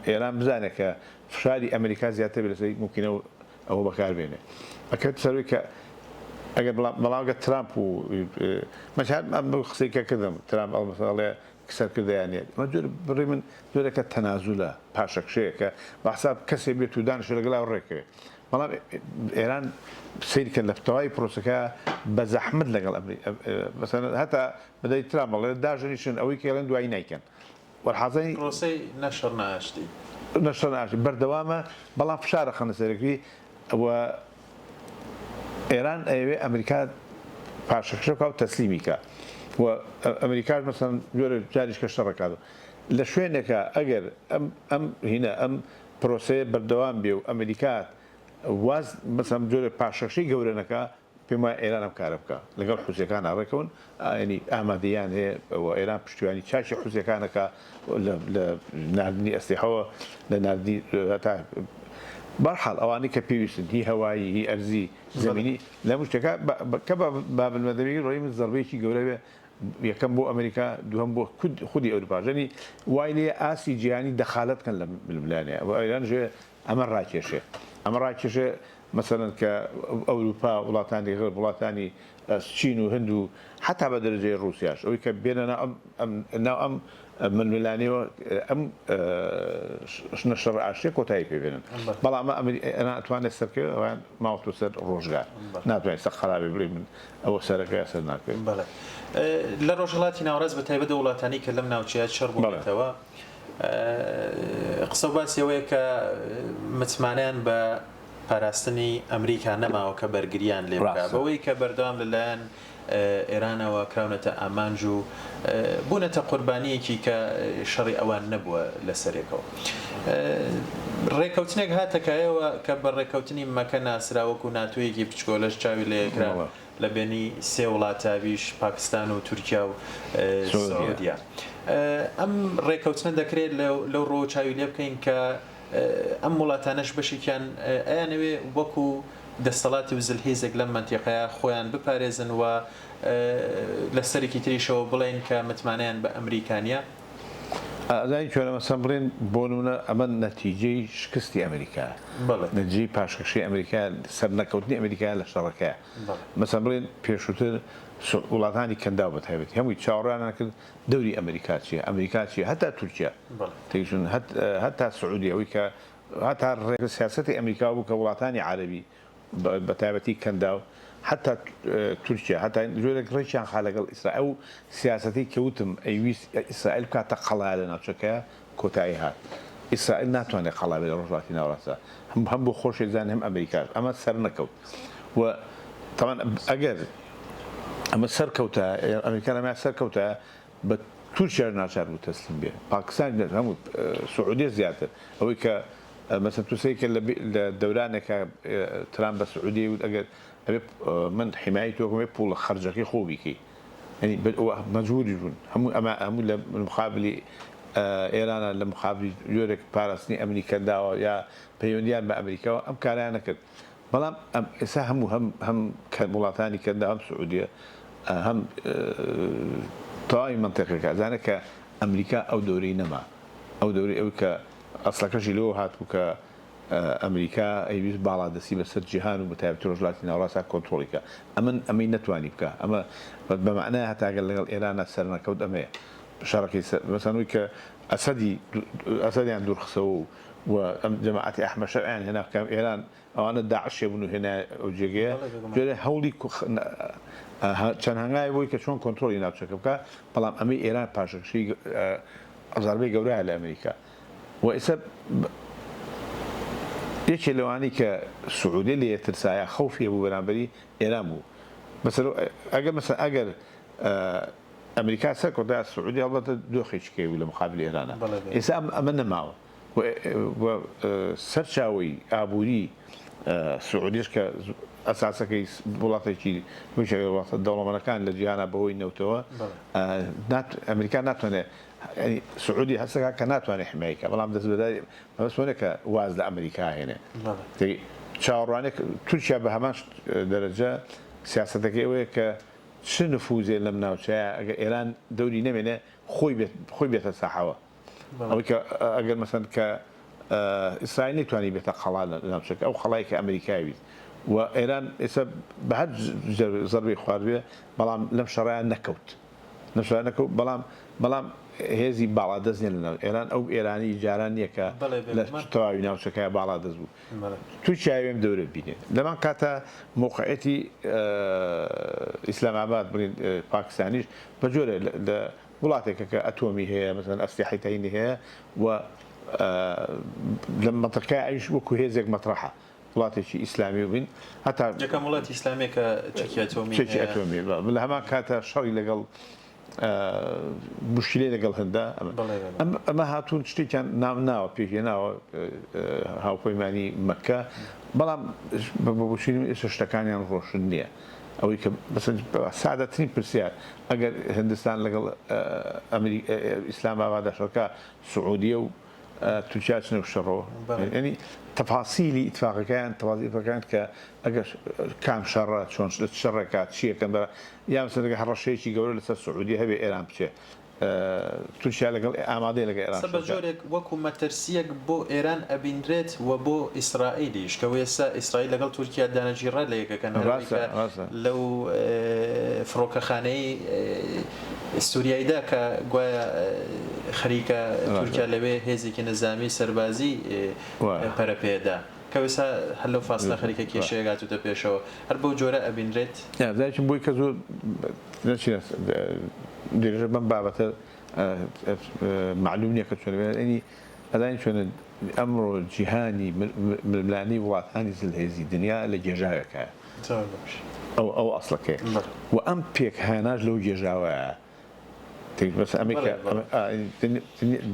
ئێران بزانێت کە فشاری ئەمریکا زیاتر بێت لەسەری مومکینە ئەوە بەکار بێنێ ئەکەوێتە سەر ئەوەی کە ئەگەر بەڵام ئەگەر ترامپ و مەسەلەن ئەم قسەی کە کردم ترامپ ئەو مەسەلەن ئەڵێ سەرکردەیان نییە ئەمە جۆر بڕی من جۆرێکە تەنازولە پاشەکشەیەکە بە حساب کەسێ بێت و دانیشێ لەگەڵا و ڕێکەوێ بەڵام ئێران سەیر کە لە تەواوی پرۆسەکە بە زەحمەت لەگەڵ مەسەلەن هەتا بەدەی ترامپ ئەڵێ داژنیشن ئەوەی کە ئەڵێن دوایی نایکەن وەرحازەی. پرۆسەی نەشەڕ نە ئاشتی. نەشەڕ نە ئاشتی بەردەوامە، بەڵام فشار ئەخەنە سەرەکی و ئێران ئەیەوێ ئەمریکا پاشەکشە بکا و تەسلیمی کا و ئەمریکاش مەسەلەن جۆرە جاریش کە شەڕ ئەکات لە شوێنێکا ئەگەر ئەم ئەم هینە ئەم پرۆسەیە بەردەوام بێ و ئەمریکا واز مەسەلەن جۆرە پاشەکشەی گەورە نەکا پێم وایە ئێران ئەم کارە بکا لەگەڵ حوسیەکانا ڕێکەون یانی ئامادەییان هەیە و ئێران پشتیوانی چاکی حوسیەکان ئەکا لە ناردنی ئەسلحەوە لە ناردنی هەتا بەرحاڵ ئەوانەی کە پێویستن هی هەوایی هی ئەرزی زەمینی لە هەموو شتێکا کە بە بابلمەندەبی ڕۆی من زەربەیەکی گەورە بێ یەکەم بۆ ئەمریکا دووهەم بۆ خودی ئەوروپا ژەنی وای لێ ئاستی جیهانی دەخالەت کەن لە ململانێ و ئێران ژێ ئەمە ڕاکێشێ ئەمە ڕاکێشێ مەسەلەن کە ئەوروپا، وڵاتانی غەرب، وڵاتانی چین و هند و حەتا بە دەرەجەی ڕووسیاش ئەوەی کە بێنە ناو ئەم ناو ئەم ململانێوە ئەم شنە شەڕ ئاشتیە کۆتایی پێ بێنن. بەڵام ئەمە ئەمری ئێران ئەتوانێت سەرکەوێت ئەوان ماوەتەوە سەر ڕۆژگار ناتوانێت سەر قەرابێ بڵێ من ئەوە سەرەکەوێ سەر ناکەوێت. بەڵێ لە ڕۆژهەڵاتی ناوەڕاست بە تایبەت ئەو وڵاتانەی کە لەم ناوچەیە شەڕ بوونەتەوە قسە و باسی ئەوەیە کە متمانەیان بە پاراستنی ئەمریکا نەماوە کە بەرگریان لێ بکا بەوەی کە بەردەوام لەلایەن ئێرانەوە کراونەتە ئامانج و بوونەتە قوربانییەکی کە شەڕی ئەوان نەبووە لەسەرێکەوە. ڕێکەوتنێک هاتە کایەوە کە بە ڕێکەوتنی مەکە ناسرا وەکو ناتۆیەکی بچکۆلەش چاوی لێکرا لە بێنی سێ وڵاتە ئەویش پاکستان و تورکیا و سعودیە. ئەم ڕێکەوتنە دەکرێت لەو ڕووەوە چاوی لێ بکەین کە. ئەم وڵاتانەش بەشێکیان ئەیانەوێ وەکو دەستەڵاتی و زلهیزێک لەم مەنتیقەیە خۆیان بپارێزن و لە سەرێکی تریشەوە بڵێین کە متمانەیان بە ئەمریکا نیە. ئەزانی چۆنە مەسەن بڵێن بۆ نمونە ئەمە نەتیجەی شکستی ئەمریکایە نەتیجەی پاشەکشەی ئەمریکایە سەرنەکەوتنی ئەمریکایە لە شەڕەکەیە مەسەن بڵێن پێشووتر وڵاتانی کەنداو بە تایبەتی هەمووی چاوەڕوانیان کرد دەوری ئەمریکا چیە ئەمریکا چیە هەتا تورکیا تێگەیشتوون هەتا سعودیە ئەوەی کە هەتا ڕێک سیاسەتی ئەمریکا بوو کە وڵاتانی عەرەبی بە تایبەتی کەنداو هەتا تورکیا هەتا جۆرێک ڕێکیان خا لەگەڵ ئیسرائیل ئەو سیاسەتەی کە وتم ئەیویست ئیسرائیل بکاتە قەڵا لە ناوچەکەیا کۆتایی هات ئیسرائیل ناتوانێت قەڵا بێت لە ڕۆژهەڵاتی ناوەڕاستدا هەم هەم بۆ خۆشی زانێ هەم ئەمریکاش ئەمە سەرنەکەوت و تەبعەن ئەگەر ئەمە سەرکەوتە ئەمریکا لەمە سەرکەوتە بە تورکیاش ناچار بوو تەسلیم بێ پاکستان هەموو سعودیە زیاتر ئەوەی کە مەسەن تو سەیر کە لە دەورانێکا ترامپ بە سعودیەی وت ئەگەر ئەبێ من حیمایەی تۆ کەم ئەبێ پوڵە خەرجەکەی خۆو بیکەی یانی مەجبوریش بوون هەموو ئەمە هەموو لە مقابلی ئێرانە لە مقابلی جۆرێک پاراستنی ئەمنی کەنداوە یا پەیوەندیان بە ئەمریکاوە ئەم کارەیان نەکرد بەڵام ئەم ئێستا هەموو هەم هەم وڵاتانی کەنداو هەم سعودیە هەم تەواوی مەنتیقەکە ئەزانێت کە ئەمریکا ئەو دەورەی نەما ئەو دەورەی ئەوی کە ئەسڵەکەشی لەوە هاتبوو کە ئەمریکا ئەیویست باڵادەستی بەسەر جیهان و بەتایبەتی ڕۆژهەڵاتی ناوەڕاستدا کۆنترۆڵی بکا. ئەمن ئەمەی نەتوانی بکا. ئەمە بە مەعنای هەتا گەر لەگەڵ ئێرانا سەرنەکەوت ئەمەیە. شەڕەکەی سەر مەسەلەن ئەوەی کە ئەسەدی ئەسەدیان دوورخستەوە و و ئەم جەماعەتی ئەحمەد شەرعیان هێنا کە ئێران ئەوانە داعشێ بوون و هێنایە ئەو جێگەیە. بەڵێ بێگومان. جۆرێ هەوڵی چەند هەنگاوێک بۆی کە چۆن کۆنترۆڵی ناوچەکە بکا، بەڵام ئەمەی ئێران پاشەکشەی زەربەی گەورەیە لە ئەمریکا و ئێستا یەکێ لەوانەی کە سعودیە لێ ترسا یا خەوفی هەبوو بەرامبەری ئێران بوو مەسەلەن ئەگەر مەسەلەن ئەگەر ئەمریکا سەرکەوتا سعودیە هەڵبەتە دۆخێکی کەی بوو لە مقابل ئێرانە ئێستا ئەمە نەماوە و سەرچاوەی ئابووری سعودیش کە ئەساسەکەی وڵاتێکی وڵاتە دەوڵەمەنەکان لە جیهانە بەهۆی نەوتەوە ئەمریکا ناتوانێت یانی سعودی هەستەکا کە ناتوانێت حمایەی کا بەڵام دەستبەرداری مەبەست ئەوە نیە کە واز لە ئەمریکا هێنێ چاوەڕوانێک تورکیا بە هەمان دەرەجە سیاسەتەکەی ئەوەیە کە چ نفوزێ لەم ناوچەیە ئەگەر ئێران دەوری نەمێنێ خۆی بێت خۆی بێتە ساحەوە ئەوەی کە ئەگەر مەسەن کە ئیسرائیل نەیتوانی بێتە قەڵا لە ناوچەکە ئەو قەڵای کە ئەمریکای ویست و ئێران ئێستا بە هەر زەربەی خواردبێ بەڵام لەم شەڕەیان نەکەوت نەشا نەکەوت بەڵام بەڵام هێزی باڵادەست نیە لەناو ئێران ئەو ئێرانی جاران نیە کە لە تەواوی ناوچەکە باڵادەست بوو تورکیا ئەوێم دەورە بینێت لەمان کاتە موقعەتی ئیسلام ئاباد بڵین پاکستانیش بە جۆرە لە وڵاتێکە کە ئەتۆمی هەیە مەسەلەن ئەسلیحەی تەینی هەیە و لە مەنتقەکە ئەویش وەکو هێزێک مەترەحە وڵاتێکی ئیسلامی بووین هەتا یەکەم وڵاتی ئیسلامیە کە چەکی ئەتۆمی چەکی ئەتۆمی لە هەمان کاتە شەڕی لەگەڵ مشکلەی لەگەڵ هەندا ئەمە هاتوون شتێکیان ناو ناوە پێکهێناوە هاوپەیمانی مەکە بەڵام بە بۆچوونی ئێستا شتەکانیان ڕۆشن نییە ئەوەی کە سادەترین پرسیار ئەگەر هندستان لەگەڵ ئیسلام ئابادا شەڕکە سعودیە و تورکیا چنە شەڕەوە یعنی تەفاسیلی ئیتفاقەکەیان تەفاسیلی ئیتفاقەکان کە ئەگەر کام شەڕە چۆن لە شەڕێکا چیەکەن بە یا مەسەلەن ئەگەر هەڕەشەیەکی گەورە لەسەر سعودیە هەبێ ئێران بچێ تورکیا لەگەڵ ئامادەیە لەگەڵ ئێران سە بە جۆرێک وەکو مەترسییەک بۆ ئێران ئەبینرێت و بۆ ئیسرائیلیش کە وێسا ئیسرائیل لەگەڵ تورکیا دانەجیڕە لە یەکەکەن هەر ئەوەی کە لەو فڕۆکەخانەی سوریایدا کە گوایە خەریکە تورکیا لەوێ هێزێکی نزامی سەربازی پەرە پێدا کە وێسا هەر لەو فاسلە خەریکە کێشەیەک هاتووتە پێشەوە هەر بەو جۆرە ئەبینرێت. دایکم بۆی کە زۆر نەچینە درێژە بەم بابەتە مەعلوم نییە کە چۆن ئەنی ئەزانی چۆنە ئەمڕۆ جیهانی ململانێی وڵاتانی زلهێزی دنیا لە گێژاوێکایە ئەو ئەو ئەسڵەکەیە و ئەم پێکهێناش لەو گێژاوەیە بەس ئەمریکا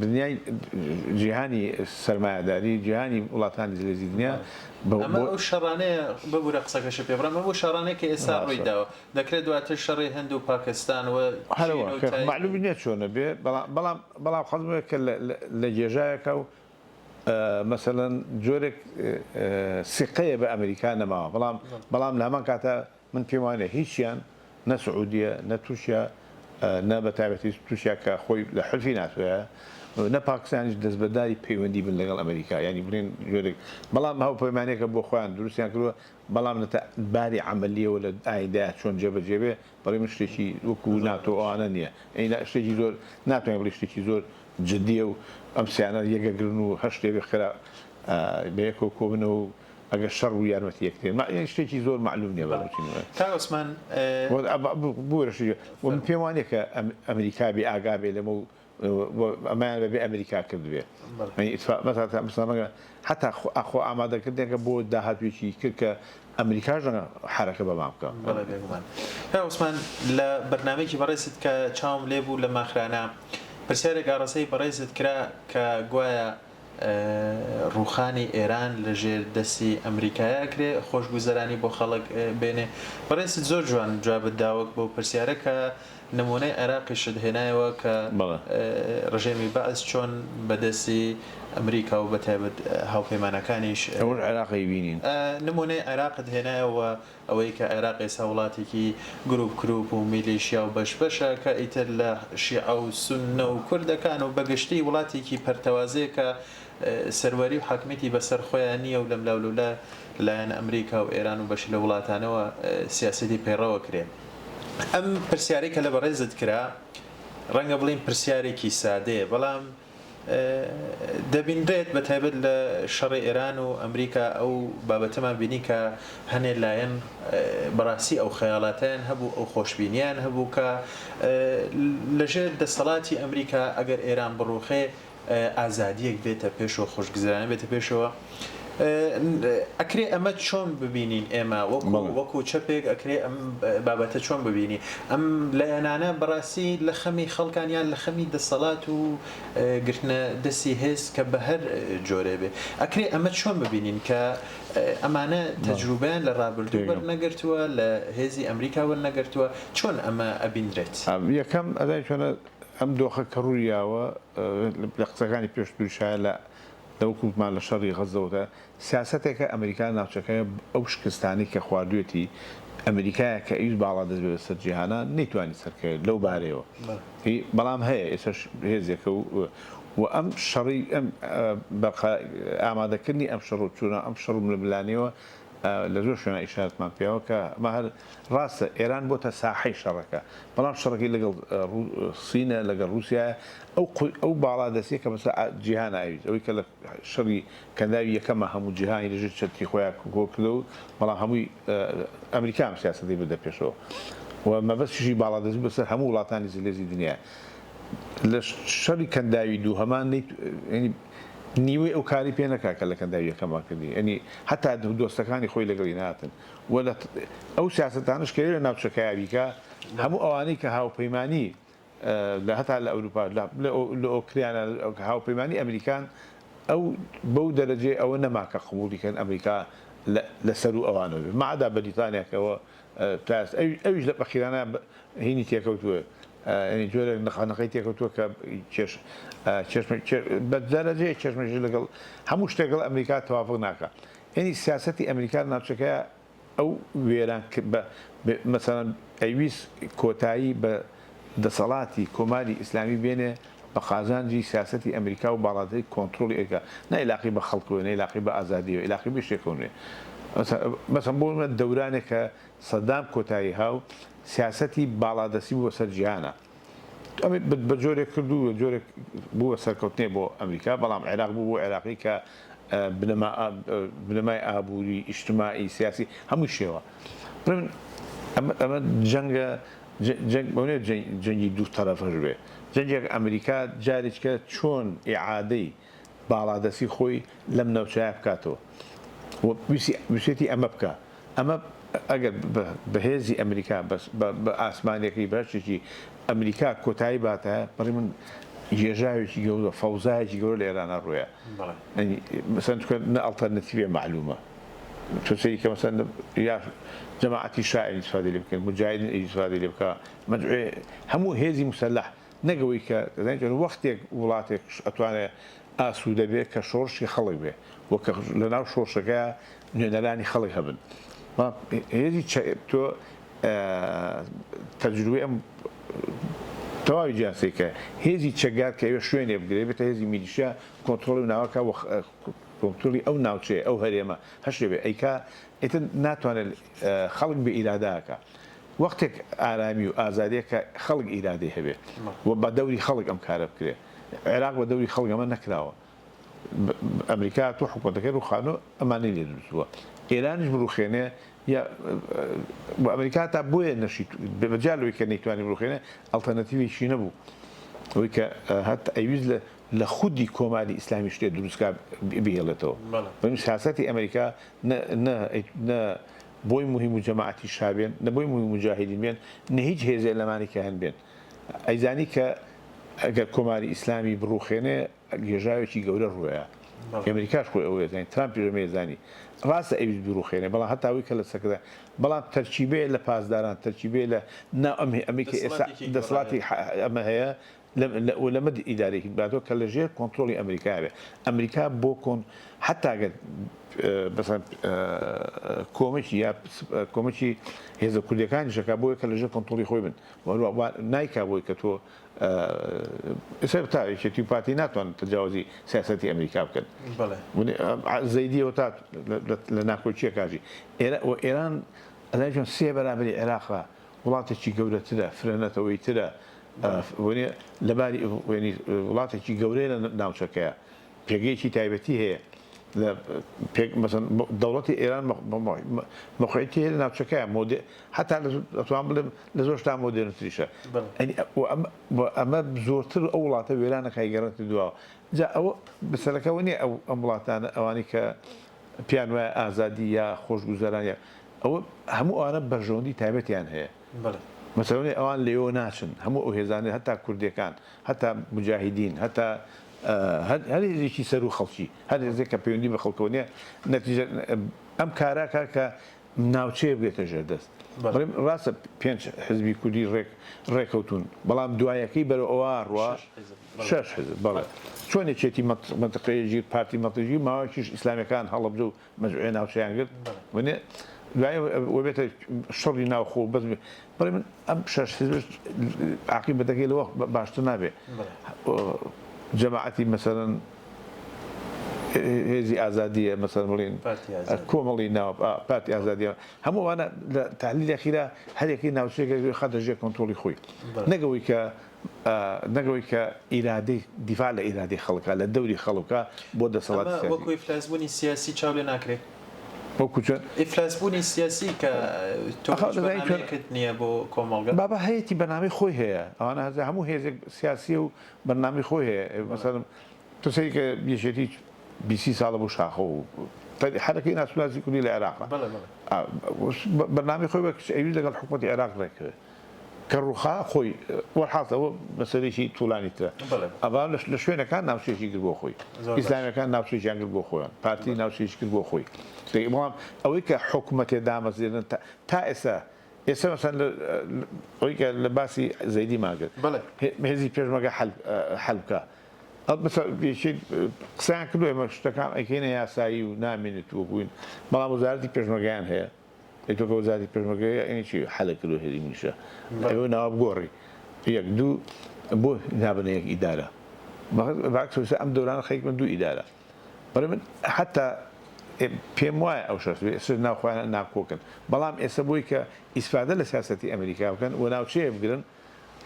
دنیای جیهانی سەرمایەداری جیهانی وڵاتانی زلهێزی دنیا ئەمە ئەو شەڕانەیە ببورە قسەکەشت پێ بڕم ئەو شەڕانەیە کە ئێستا ڕووی داوە دەکرێت دواتر شەڕی هند و پاکستان و چین و تای مەعلوم نییە چۆنە بێ بەڵام بەڵام بەڵام خەڵک کە لە گێژاوێکە و. مەسەلەن جۆرێک سیقەیە بە ئەمریکا نەماوە بەڵام بەڵام لە هەمان کاتا من پێم وانیە هیچیان نە سعودیە نە تورکیا نە بە تایبەتی تورکیا کە خۆی لە حلفی ناتۆیە نە پاکستانیش دەستبەرداری پەیوەندی بن لەگەڵ ئەمریکا یانی بڵێن جۆرێک بەڵام هاوپەیمانێکە بۆ خۆیان دروستیان کردووە بەڵام لە باری عەمەلیەوە لە ئایندەیا چۆن جێبەجێ بێ بەڵێ من شتێکی وەکو ناتۆ ئەوانە نییە یانی شتێکی زۆر ناتوانین بڵێ شتێکی زۆر جدیە و ئەم سیانە یەکەگرن و هەر شتێ بێ خێرا بەیەکەوە کۆبنەوە و ئەگەر شەڕ بوو یارمەتی یەکترێن یانی شتێکی زۆر مەعلوم نییە بەڕاستی. کاک عوسمان. ببورە شتێکی و من پێم وانیە کە ئەمریکا بێ ئاگا بێ لەمە و ئەمەیان بەبێ ئەمریکا کردبێ مەسەڵەن ڕەنگە حەتا خۆ ئامادەکردنێکە بۆ داهاتوویەکی کرد کە ئەمریکاش ڕەنگە حەرەکە بەمان بکا. بەڵێ بێگومان. کاک عوسمان لە بەرنامەیەکی بەڕێزت کە چاوم لێ بوو لە ماخرانە پرسیارێک ئاڕاستەی بەڕێزت کرا کە گوایە ڕووخانی ئێران لە ژێر دەستی ئەمریکایە ئەکرێ خۆشگوزەرانی بۆ خەڵک بێنێ؟ بەڕێزت زۆر جوان جوابت داوە بەو پرسیارە کە نموونەی عێراقیشت هێنایەوە کە ڕژێمی بەعس چۆن بە دەستی ئەمریکا و بە تایبەت هاوپەیمانەکانیش. ئەوەش عێراق ئەیبینین. نموونەی عێراقت هێنایەوە ئەوەی کە عێراق ئێستا وڵاتێکی گروپ کروپ و میلیشیا و بەش بەشە کە ئیتر لە شیعە و سوننە و کوردەکان و بەگشتی وڵاتێکی پەرتەوازەیە کە سەروەری و حاکمیەتی بەسەر خۆیان نییە و لەملاولەولا لەلایەن ئەمریکا و ئێران و بەشی لە وڵاتانەوە سیاسەتی پەیڕەوە کرێ. ئەم پرسیارەی کە لە بەڕێزت کرا ڕەنگە بڵێین پرسیارێکی سادەیە بەڵام دەبینرێت بە تایبەت لە شەڕی ئێران و ئەمریکا ئەو بابەتەمان بینی کە هەنێ لایەن بەڕاستی ئەو خەیاڵاتیان هەبوو ئەو خۆشببینیان هەبوو کە لەژێر دەسەڵاتی ئەمریکا ئەگەر ئێران بڕوخێ ئازادیەک بێتە پێشەوە خۆشگوزەرانی بێتە پێشەوە ئەکرێ ئەمە چۆن ببینین ئێمە وەکو وەکو چەپێک ئەکرێ ئەم بابەتە چۆن ببینی ئەم لایەنانە بەڕاستی لە خەمی خەڵکان یان لە خەمی دەسەڵات و گرتنە دەستی هێز کە بە هەر جۆرێ بێ ئەکرێ ئەمە چۆن ببینین کە ئەمانە تەجروبەیان لە ڕابردوو وەرنەگرتووە لە هێزی ئەمریکا وەرنەگرتووە چۆن ئەمە ئەبینرێت؟ یەکەم ئەزانی چۆنە ئەم دۆخە کە ڕووی یاوە لە قسەکانی پێشتریش هەیە لە لە وەکو وتمان لە شەڕی غەززەوە تا سیاسەتێکە ئەمریکا ناوچەکە ئەو شکستانەی کە خواردوێتی ئەمریکایە کە ئەویست باڵادەست بێت بەسەر جیهانا نەیتوانی سەرکەوێت لەو بارەیەوە بەڵام هەیە ئێستاش هێزێکە و و ئەم شەڕی ئەم ئامادەکردنی ئەم شەڕ و چوونە ئەم شەڕ و ململانێوە لە زۆر شوێنە ئیشارەتمان پێوە کە ئەمە هەر ڕاستە ئێران بۆتە ساحەی شەڕەکە بەڵام شەڕەکەی لەگەڵ سینە لەگەڵ ڕووسیایە ئەو ئەو باڵادەستیە کە بەسەر جیهانا ئەویست ئەوەی کە لە شەڕی کەنداوی یەکەما هەموو جیهانی لەژێر چەتری خۆیان کۆ کردەوە بەڵام هەمووی ئەمریکا ئەم سیاسەتەی بردە پێشەوە و مەبەستیشی باڵادەست بوو بەسەر هەموو وڵاتانی زلێزی دنیا لە شەڕی کەنداوی دووهەمان یعنی نیوەی ئەو کاری پێ نەکا کە لە کەنداوی یەکەما کردی یعنی هەتا دۆستەکانی خۆی لەگەڵی نهاتن و لە ئەو سیاسەتانەش کە لە ناوچەکەیا بیکا هەموو ئەوانەی کە هاوپەیمانی لە هەتا لە ئەوروپا لە ئۆکریانا هاوپەیمانی ئەمریکان ئەو بەو دەرەجەی ئەوە نەما کە قبوڵی کەن ئەمریکا لە سەروو ئەوانەوە بێ مەعدا بەریتانیا کە ئەوە تا ئێستا ئەویش لە ئەخیرانە هینی تێکەوتووە یعنی جۆرێک نقانقەی تێکەوتووە کە کێش کێشمە بە دەرەجەیەک کێشمەکێش لەگەڵ هەموو شتێک لەگەڵ ئەمریکا تەوافق ناکا یعنی سیاسەتی ئەمریکا لە ناوچەکەیا ئەو وێران بە مەسەلەن ئەیویست کۆتایی بە دەسەڵاتی کۆماری ئیسلامی بێنێ بە قازانجی سیاسەتی ئەمریکا و باڵادەی کۆنترۆڵی ئەمریکا نە ئیلاقی بە خەڵکەوە نە ئیلاقی بە ئازادیەوە ئیلاقی بە شتێکەوە نیە مەسەلەن بۆ نمونە دەورانێک کە سەدام کۆتایی هاو سیاسەتی باڵادەستی بوو بەسەر جیهانا ئەمەی بە جۆرێک کرد و جۆرێک بوو بە سەرکەوتنێ بۆ ئەمریکا، بەڵام عێراق بوو بۆ عێراقی کە بنەما بنەمای ئابووری، ئیجتماعی، سیاسی هەمووی شێوا. من ئەمە ئەمە جەنگە جەنگ بەو نییە جەنگی دوو تەرەفەش بێ، جەنگێک ئەمریکا جارێکە چۆن ئیعادەی باڵادەستی خۆی لەم ناوچەیە بکاتەوە و ویستی ئەمە بکا. ئەمە ئەگەر بە هێزی ئەمریکا بە ئاسمانیەکەی بە هەرچێکی ئەمریکا کۆتایی باتایە بەڕی من گێژاوێکی گەورە فەوزایەکی گەورە لە ئێرانە ڕوویە مەسەن چونکە نە ئەڵتەرنەتیڤێ مەعلومە تۆ سەیری کە مەسەن یا جەماعەتی شا ئیستفادەی لێ بکەن موجاهیدین ئیستفادەی لێ بکا مەجموعێ هەموو هێزی موسەلەح نەک ئەوەی کە دەزانی چۆن وەختێک وڵاتێک ئەتوانێ. ئاسوودە بێ کە شۆڕشی خەڵک بێ و کە لەناو شۆڕشەکەیا نوێنەرانی خەڵک هەبن. بەڵام هێزی چە تۆ تەجروبەی ئەم تەواوی جیهان سەیر کە هێزی چەکدار کە ئەوێ شوێنێ بگرێ بێتە هێزی میلیشیا کۆنترۆڵی و ناوەکە و کۆنترۆڵی ئەو ناوچەیە ئەو هەرێمە هەر شتێ بێ ئەیکا ئیتر ناتوانێت خەڵک بێ ئیرادە ئەکا. وەختێک ئارامی و ئازادیە کە خەڵک ئیرادەی هەبێ و بە دەوری خەڵک ئەم کارە بکرێ. عێراق بە دەوری خەڵک ئەمە نەکراوە. ئەمریکا هاتووە حکومەتەکەی ڕووخاندووە ئەمانەی لێ دروست بووە. ئێرانیش بڕوخێنێ یا و ئەمریکا تا بۆیە نەشی بەجیا لەوەی کە نەیتوانی بڕوخێنێ ئەڵتەرناتیڤێکی نەبوو. ئەوەی کە هەتا ئەیویست لە لە خودی کۆماری ئیسلامی شتێ دروست کا بهێڵێتەوە. بەڵام سیاسەتی ئەمریکا نە نە نە بۆی موهیم و جەماعەتی شا بێن، نە بۆی موهیم موجاهیدین بێن، نە هیچ هێزێ لەمانی کە هەن بێن. ئەیزانی کە ئەگەر کۆماری ئیسلامی بڕوخێنێ گێژاوێکی گەورە ڕووەیا. ئەمریکاش خۆی ئەوەی ئەزانی، ترامپیش ئەمەی ئەزانی. ڕاستە ئەیویست بیڕوخێنێ، بەڵام هەتا ئەوەی کە لە سەکرە بەڵام تەرکیبەیە لە پاسداران، تەرکیبەیە لە ناو ئەم ئەمەی کە ئێستا دەسەڵاتێکی گەورە دەسەڵاتی ئەمە هەیە و لەمە ئیدارەیەکی باتەوە کە لە ژێر کۆنترۆڵی ئەمریکا بێ. ئەمریکا بۆ کۆن حەتا گەر مەسەلەن کۆمەکی یا کۆمەکی هێزە کوردیەکانیش ئەکا بۆیە کە لە ژێر کۆنترۆڵی خۆی بن و هەروەها نایکا بۆی کە تۆ ئێستا تا یەکێتی و پارتی ناتوانن تەجاوزی سیاسەتی ئەمریکا بکەن. زەیدیەوە تا لە ناکۆکیەکاژی ئێران ئەزانی چۆن سێ بەرابەری عێراقە وڵاتێکی گەورەترە، فرە نەتەوەییترە، لە باری وڵاتێکی گەورەیە لە ناوچەکەیە، پێگەیەکی تایبەتی هەیە لە مەسەن دەوڵەتی ئێران مەوقعیەتی هەیە لە ناوچەکەیە، حەتا ئەتوانم بڵێم لە زۆر شتا مۆدێرنتریشە. ئەمە زۆرتر ئەو وڵاتە وێرانە کە ئەیگەڕێتە دواوە. جا ئەوە مەسەلەکە ئەوە نییە ئەم وڵاتانە ئەوانەی کە پێیان وایە ئازادی یا خۆشگوزەران یا ئەوە هەموو ئەوانە بەرژەوەندی تایبەتیان هەیە. مەسەلەن ئەوان لێوە ناچن، هەموو ئەو هێزانەی هەتا کوردەکان، هەتا موجاهیدین، هەتا هەر هێزێکی سەروو خەڵکی، هەر هێزێک کە پەیوەندی بە خەڵکەوە نییە، نەتیجە ئەم کارە کا کە ناوچەیە بگرێتە ژێر دەست. بەڵێ ڕاستە پێنج حزبی کوردی ڕێک ڕێکەوتوون، بەڵام دوایەکەی بەرەو ئەوە ڕوا شەش حزب بەڵێ چۆن یەکێتی مەنتقەیە گیر پارتی مەنتقەیە گیر ماوەیەکیش ئیسلامیەکان هەڵەبجە و مەجموعەی ناوچەیان گرت وەنێ دوای وەبێتە شەڕی ناوخۆ بەس بەڵێ من ئەم شەش حزبش عاقیبەتەکەی لەوە باشتر نابێ جەماعەتی مەسەلەن هێزی ئازادیە مەسەلەن بڵێن کۆمەڵی ناو پارتی ئازادیە هەموو ئەوانە لە تحلیل ئەخیرا هەرێکی ناوچەیەک خاتە ژێر کۆنترۆڵی خۆی نەگەوەی کە نەک ئەوەی کە ئیرادەی دیفاع لە ئیرادەی خەڵکە لە دەوری خەڵکە بۆ دەسەڵاتی ئەمە سیاسی. وەکو ئیفلاسبوونی سیاسی چاو لێ ناکرێ؟ وەکو چۆن؟ ئیفلاسبوونی سیاسی کە تۆ ئەخە هیچ دەزانی چۆن بەرنامەیەکت نییە بۆ کۆمەڵگە. بابە هەیەتی بەرنامەی خۆی هەیە ئەوانە هەزە هەموو هێزێک سیاسیە و بەرنامەی خۆی هەیە مەسەلەن تۆ سەیری کە یەکێتی 20 ساڵە بوو شاخە و حەرەکەی ناسیۆنالیستی کوردی لە عێراقە بەڵێ بەڵێ. بەرنامەی خۆی بە ئەویش لەگەڵ حکوومەتی عێراق ڕێککەوێت. کە ڕووخا خۆی وەرحاڵ ئەوە مەسەلەیەکی توڵانی ترە ئەڤا لە شوێنەکان ناوچەیەکی کرد بۆ خۆی ئیسلامیەکان ناوچەیەکیان کرد بۆ خۆیان پارتی ناوچەیەکی کرد بۆ خۆی بەڵام ئەوەی کە حکومەتێ دامەزرێنن تا ئێستا ئێستا مەسەن ئەوەی کە لە باسی زەیدیمان کرد هێزی پێشمەگە حەل بکە قسەیان کردو ئێمە شتەکان ئەیکەینە یاسایی و نامێنێت وەکوین بەڵام وەزارەتی پێشمەگەیان هەیە ئەی تۆ کە وەزارەتی پێشمەرگەیە ئەی چی حەلە کردوە هێزی میلیشیا ئەوە ناوە بگۆڕی یەک دوو بۆ نابنە یەک ئیدارە بەعکس ئێستا ئەم دەورانە خەریک بن دوو ئیدارە بەڵێ من حتا پێم وایە ئەو شەش ئێستا ناو خۆیان ناکۆکن بەڵام ئێستا بۆی کە ئیسفادە لە سیاسەتی ئەمریکا بکەن و ناوچەیە بگرن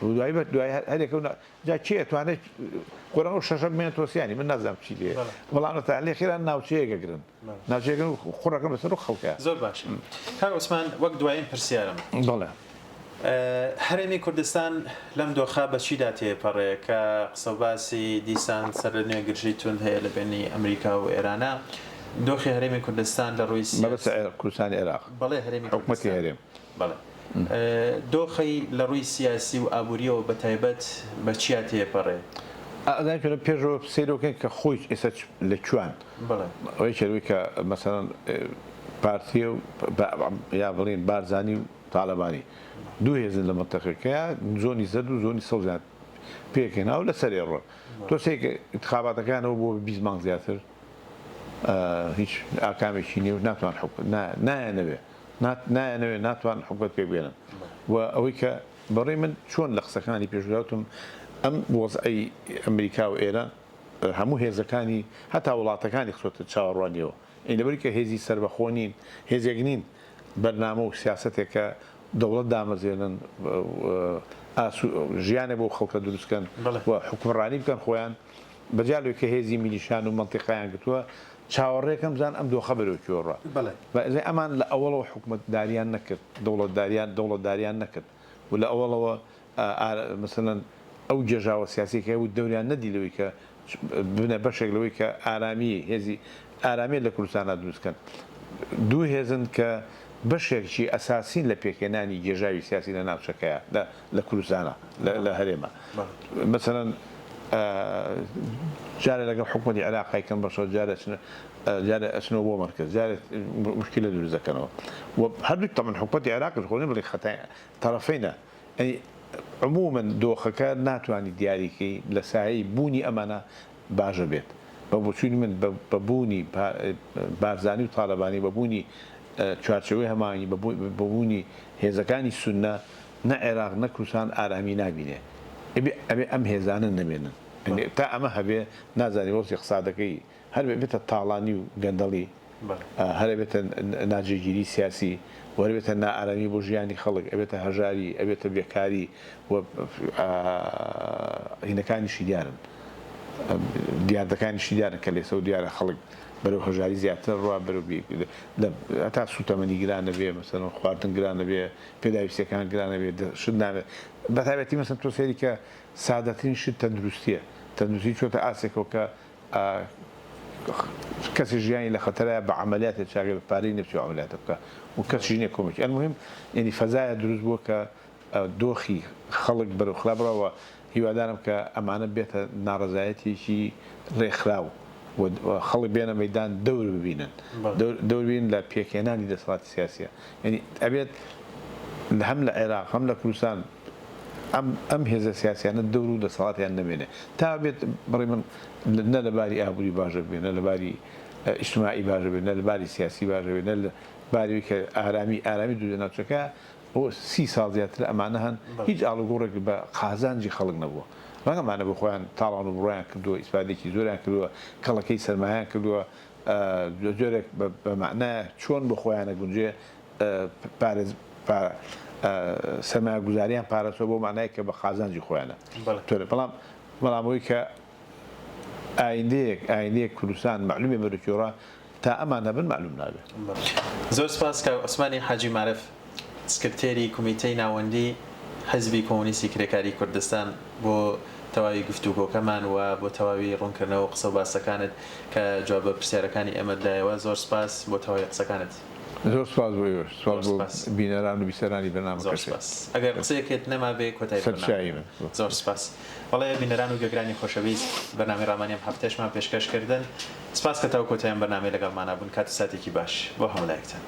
و دوایی بە دوای هەرێکە و جا کێ ئەتوانێت قۆران ئەو شەشە بمێنێتەوە سیانی من نازانم چی لێ بەڵام لە تالیخ خێرا ناوچەیەک ئەگرن ناوچەیەک قوڕەکەن بەسەر و خەڵکە. زۆر باشە کاک عوسمان وەک دوایین پرسیارم. بەڵێ. هەرێمی کوردستان لەم دۆخە بە چیدا تێپەڕێ کە قسەوباسی دیسان سەرلەنوێ گرژی توند هەیە لە بەینی ئەمریکا و ئێرانە دۆخی هەرێمی کوردستان لە ڕووی سیاسی. مەبەست کوردستانی عێراق. بەڵێ هەرێمی کوردستان. حکومەتی هەرێم. بەڵێ. دۆخی لە ڕووی سیاسی و ئابوورییەوە بە تایبەت بە چیا تێپەڕێ؟ ئەزانی چۆنە پێشەوە سەیرۆ کەین کە خۆی ئێستا لە کوان. بەڵێ. ئەوەی کە لەوەی کە مەسەلەن پارتیە و یا بڵێین بارزانی و تالەبانی دوو هێزن لە مەنتەقەکەیا زۆنی زەرد و زۆنی سەوزیان. پێکهێنا و لەسەرێ ڕۆن. تۆ سەیرکە ئینتخاباتەکانەوە بۆ 20 مانگ زیاتر هیچ ئاکامێکی نیە و ناتوان حکومەت نایانەوێ نایانەوێ ناتوان حکومەت پێک بێنن و ئەوەی کە بەڕێی من چۆن لە قسەکانی پێشودا وتم ئەم وەزعەی ئەمریکا و ئێران هەموو هێزەکانی هەتا وڵاتەکانی خستۆتە چاوەڕوانیەوە ئەی لەبەری کە هێزی سەربەخۆ نین هێزێک نین بەرنامە و سیاسەتێکە دەوڵەت دامەزرێنن ئاسو ژیانێ بۆ خەڵکە دروست کەن و حوکمڕانی بکەن خۆیان بەجیا لەوەی کە هێزی میلیشان و مەنتیقەیان گرتووە چاوەڕێکەم بزان ئەم دۆخە بەرەو کوێ ڕا بەڵێ ئەمان لە ئەوەڵەوە حکومەتداریان نەکرد دەوڵەتداریان دەوڵەتداریان نەکرد و لە ئەوەڵەوە مەسەلەن ئەو گێژاوە سیاسیەی کە هەبوو دەوریان نەدی لەوەی کە ببنە بەشێک لەوەی کە ئارامی هێزی ئارامیە لە کوردستانا دروست کەن. دوو هێزن کە بەشێکی ئەساسین لە پێکهێنانی گێژاوی سیاسی لە ناوچەکەیا لە لە کوردستانا لە لە هەرێما. مەسەلەن جارێ لەگەڵ حکومەتی عێراق ئەیکەن بەشەوە جارێ ئەچنە جارێ ئەچنەوە بۆ مەرکەز جارێ موشکیلە دروست دەکەنەوە و هەردووک تەبعەن حکومەتی عێراقیش خۆ نەبڵێی خەتای تەڕەفەینە یانی عموما دۆخەکە ناتوانی دیاری کەی لە سایەی بوونی ئەمانە باشە بێت بە بۆچوونی من بە بوونی بارزانی و تالەبانی بە بوونی چوارچێوەی هەماهەنگی بە بوونی هێزەکانی سوننە نە عێراق نە کوردستان ئارامی نابینێ ئەبێ ئەبێ ئەم هێزانە نەمێنن تا ئەمە هەبێ نازانی وەزعی اقتصادەکەی هەر ئەبێتە تاڵانی و گەندەڵی، هەر ئەبێتە ناجێگیری سیاسی و هەر ئەبێتە نائارامی بۆ ژیانی خەڵک، ئەبێتە هەژاری، ئەبێتە بێکاری و هینەکانیشی دیارن، دیاردەکانیشی دیارن کە لێسەوە دیارە خەڵک بەرەو هەژاری زیاتر ڕوا، بەرەو هەتا سووتەمەنی گران ئەبێ، مەسەلەن خواردن گران ئەبێ، پێداویستیەکان گران ئەبێ، شت نابێ، بەتایبەتی مەسەلەن تۆ سەیری کە سادەترین شت تەندروستیە، تەندروستی چۆتە ئاستێکەوە کە کەسی ژیانی لە خەتەرایە بە عەمەلیاتێ چاکە بە پارەی نیە بچێ ئەو عەمەلیاتە بکا و کەسیش نیە کۆمەکی ئەلموهیم یەنی فەزایە دروست بووە کە دۆخی خەڵک بەرەو خراپ ڕا و هیوادارم کە ئەمانە بێتە ناڕەزایەتیەکی ڕێکخراو و خەڵک بێنە مەیدان دەور ببینن دەور ببینن لە پێکهێنانی دەسەڵاتی سیاسیە یەنی ئەبێت هەم لە عێراق هەم لە کوردستان ئەم ئەم هێزە سیاسیانە دەور و دەسەڵاتیان نەمێنێ تا بێت بڕی من نە لە باری ئابووری باشە بێ نە لە باری ئیجتماعی باشە بێ نە لە باری سیاسی باشە بێ نە لە باری کە ئارامی ئارامی دوو لە ناوچەکە بۆ سی ساڵ زیاتر ئەمانە هەن هیچ ئاڵوگۆڕێک بە قازانجی خەڵک نەبووە ڕەنگە ئەمانە بۆ خۆیان تاڵان و بڕۆیان کردووە ئیسفادێکی زۆریان کردووە کەڵەکەی سەرمایان کردووە جۆرێک بە مەعنایە چۆن بۆ خۆیانە گونجێ پارێز سەرمایەگوزاریان پاراستوە بەو مانای کە بە قازانجی خۆیانە تۆرە بەڵام بەڵام ئەوەی کە ئایندەیەک ئایندەیەک کوردستان مەعلومێ بەرەو کوێ ڕا تا ئەمان هەبن مەعلوم نابێ. زۆر سپاس کاک عوسمانی حاجی مارف سکرتێری کومیتەی ناوەندی حیزبی کۆمۆنیستی کرێکاریی کوردستان بۆ تەواوی گفتوگۆکەمان و بۆ تەواوی ڕوونکردنەوە و قسە و باسەکانت کە جواب بە پرسیارەکانی ئێمەت دایەوە زۆر سپاس بۆ تەواوی قسەکانت. زۆر سوپاس بۆ ئێوەش سوپاس بۆ بینەران و بیسەرانی بەرنامەکەشێ. زۆر سوپاس. ئەگەر قسەیەکت نەمابێ کۆتایی بەرنامە. سەرچاوی من. زۆر سوپاس. بەڵێ بینەران و گوێگرانی خۆشەویست بەرنامەی ڕامانی ئەم هەفتەیەشمان پێشکەش کردن. سوپاس کە تاو کۆتایی ئەم بەرنامەیە لەگەڵمانا بوون. کات و ساتێکی باش بۆ هەموو لایەکتان.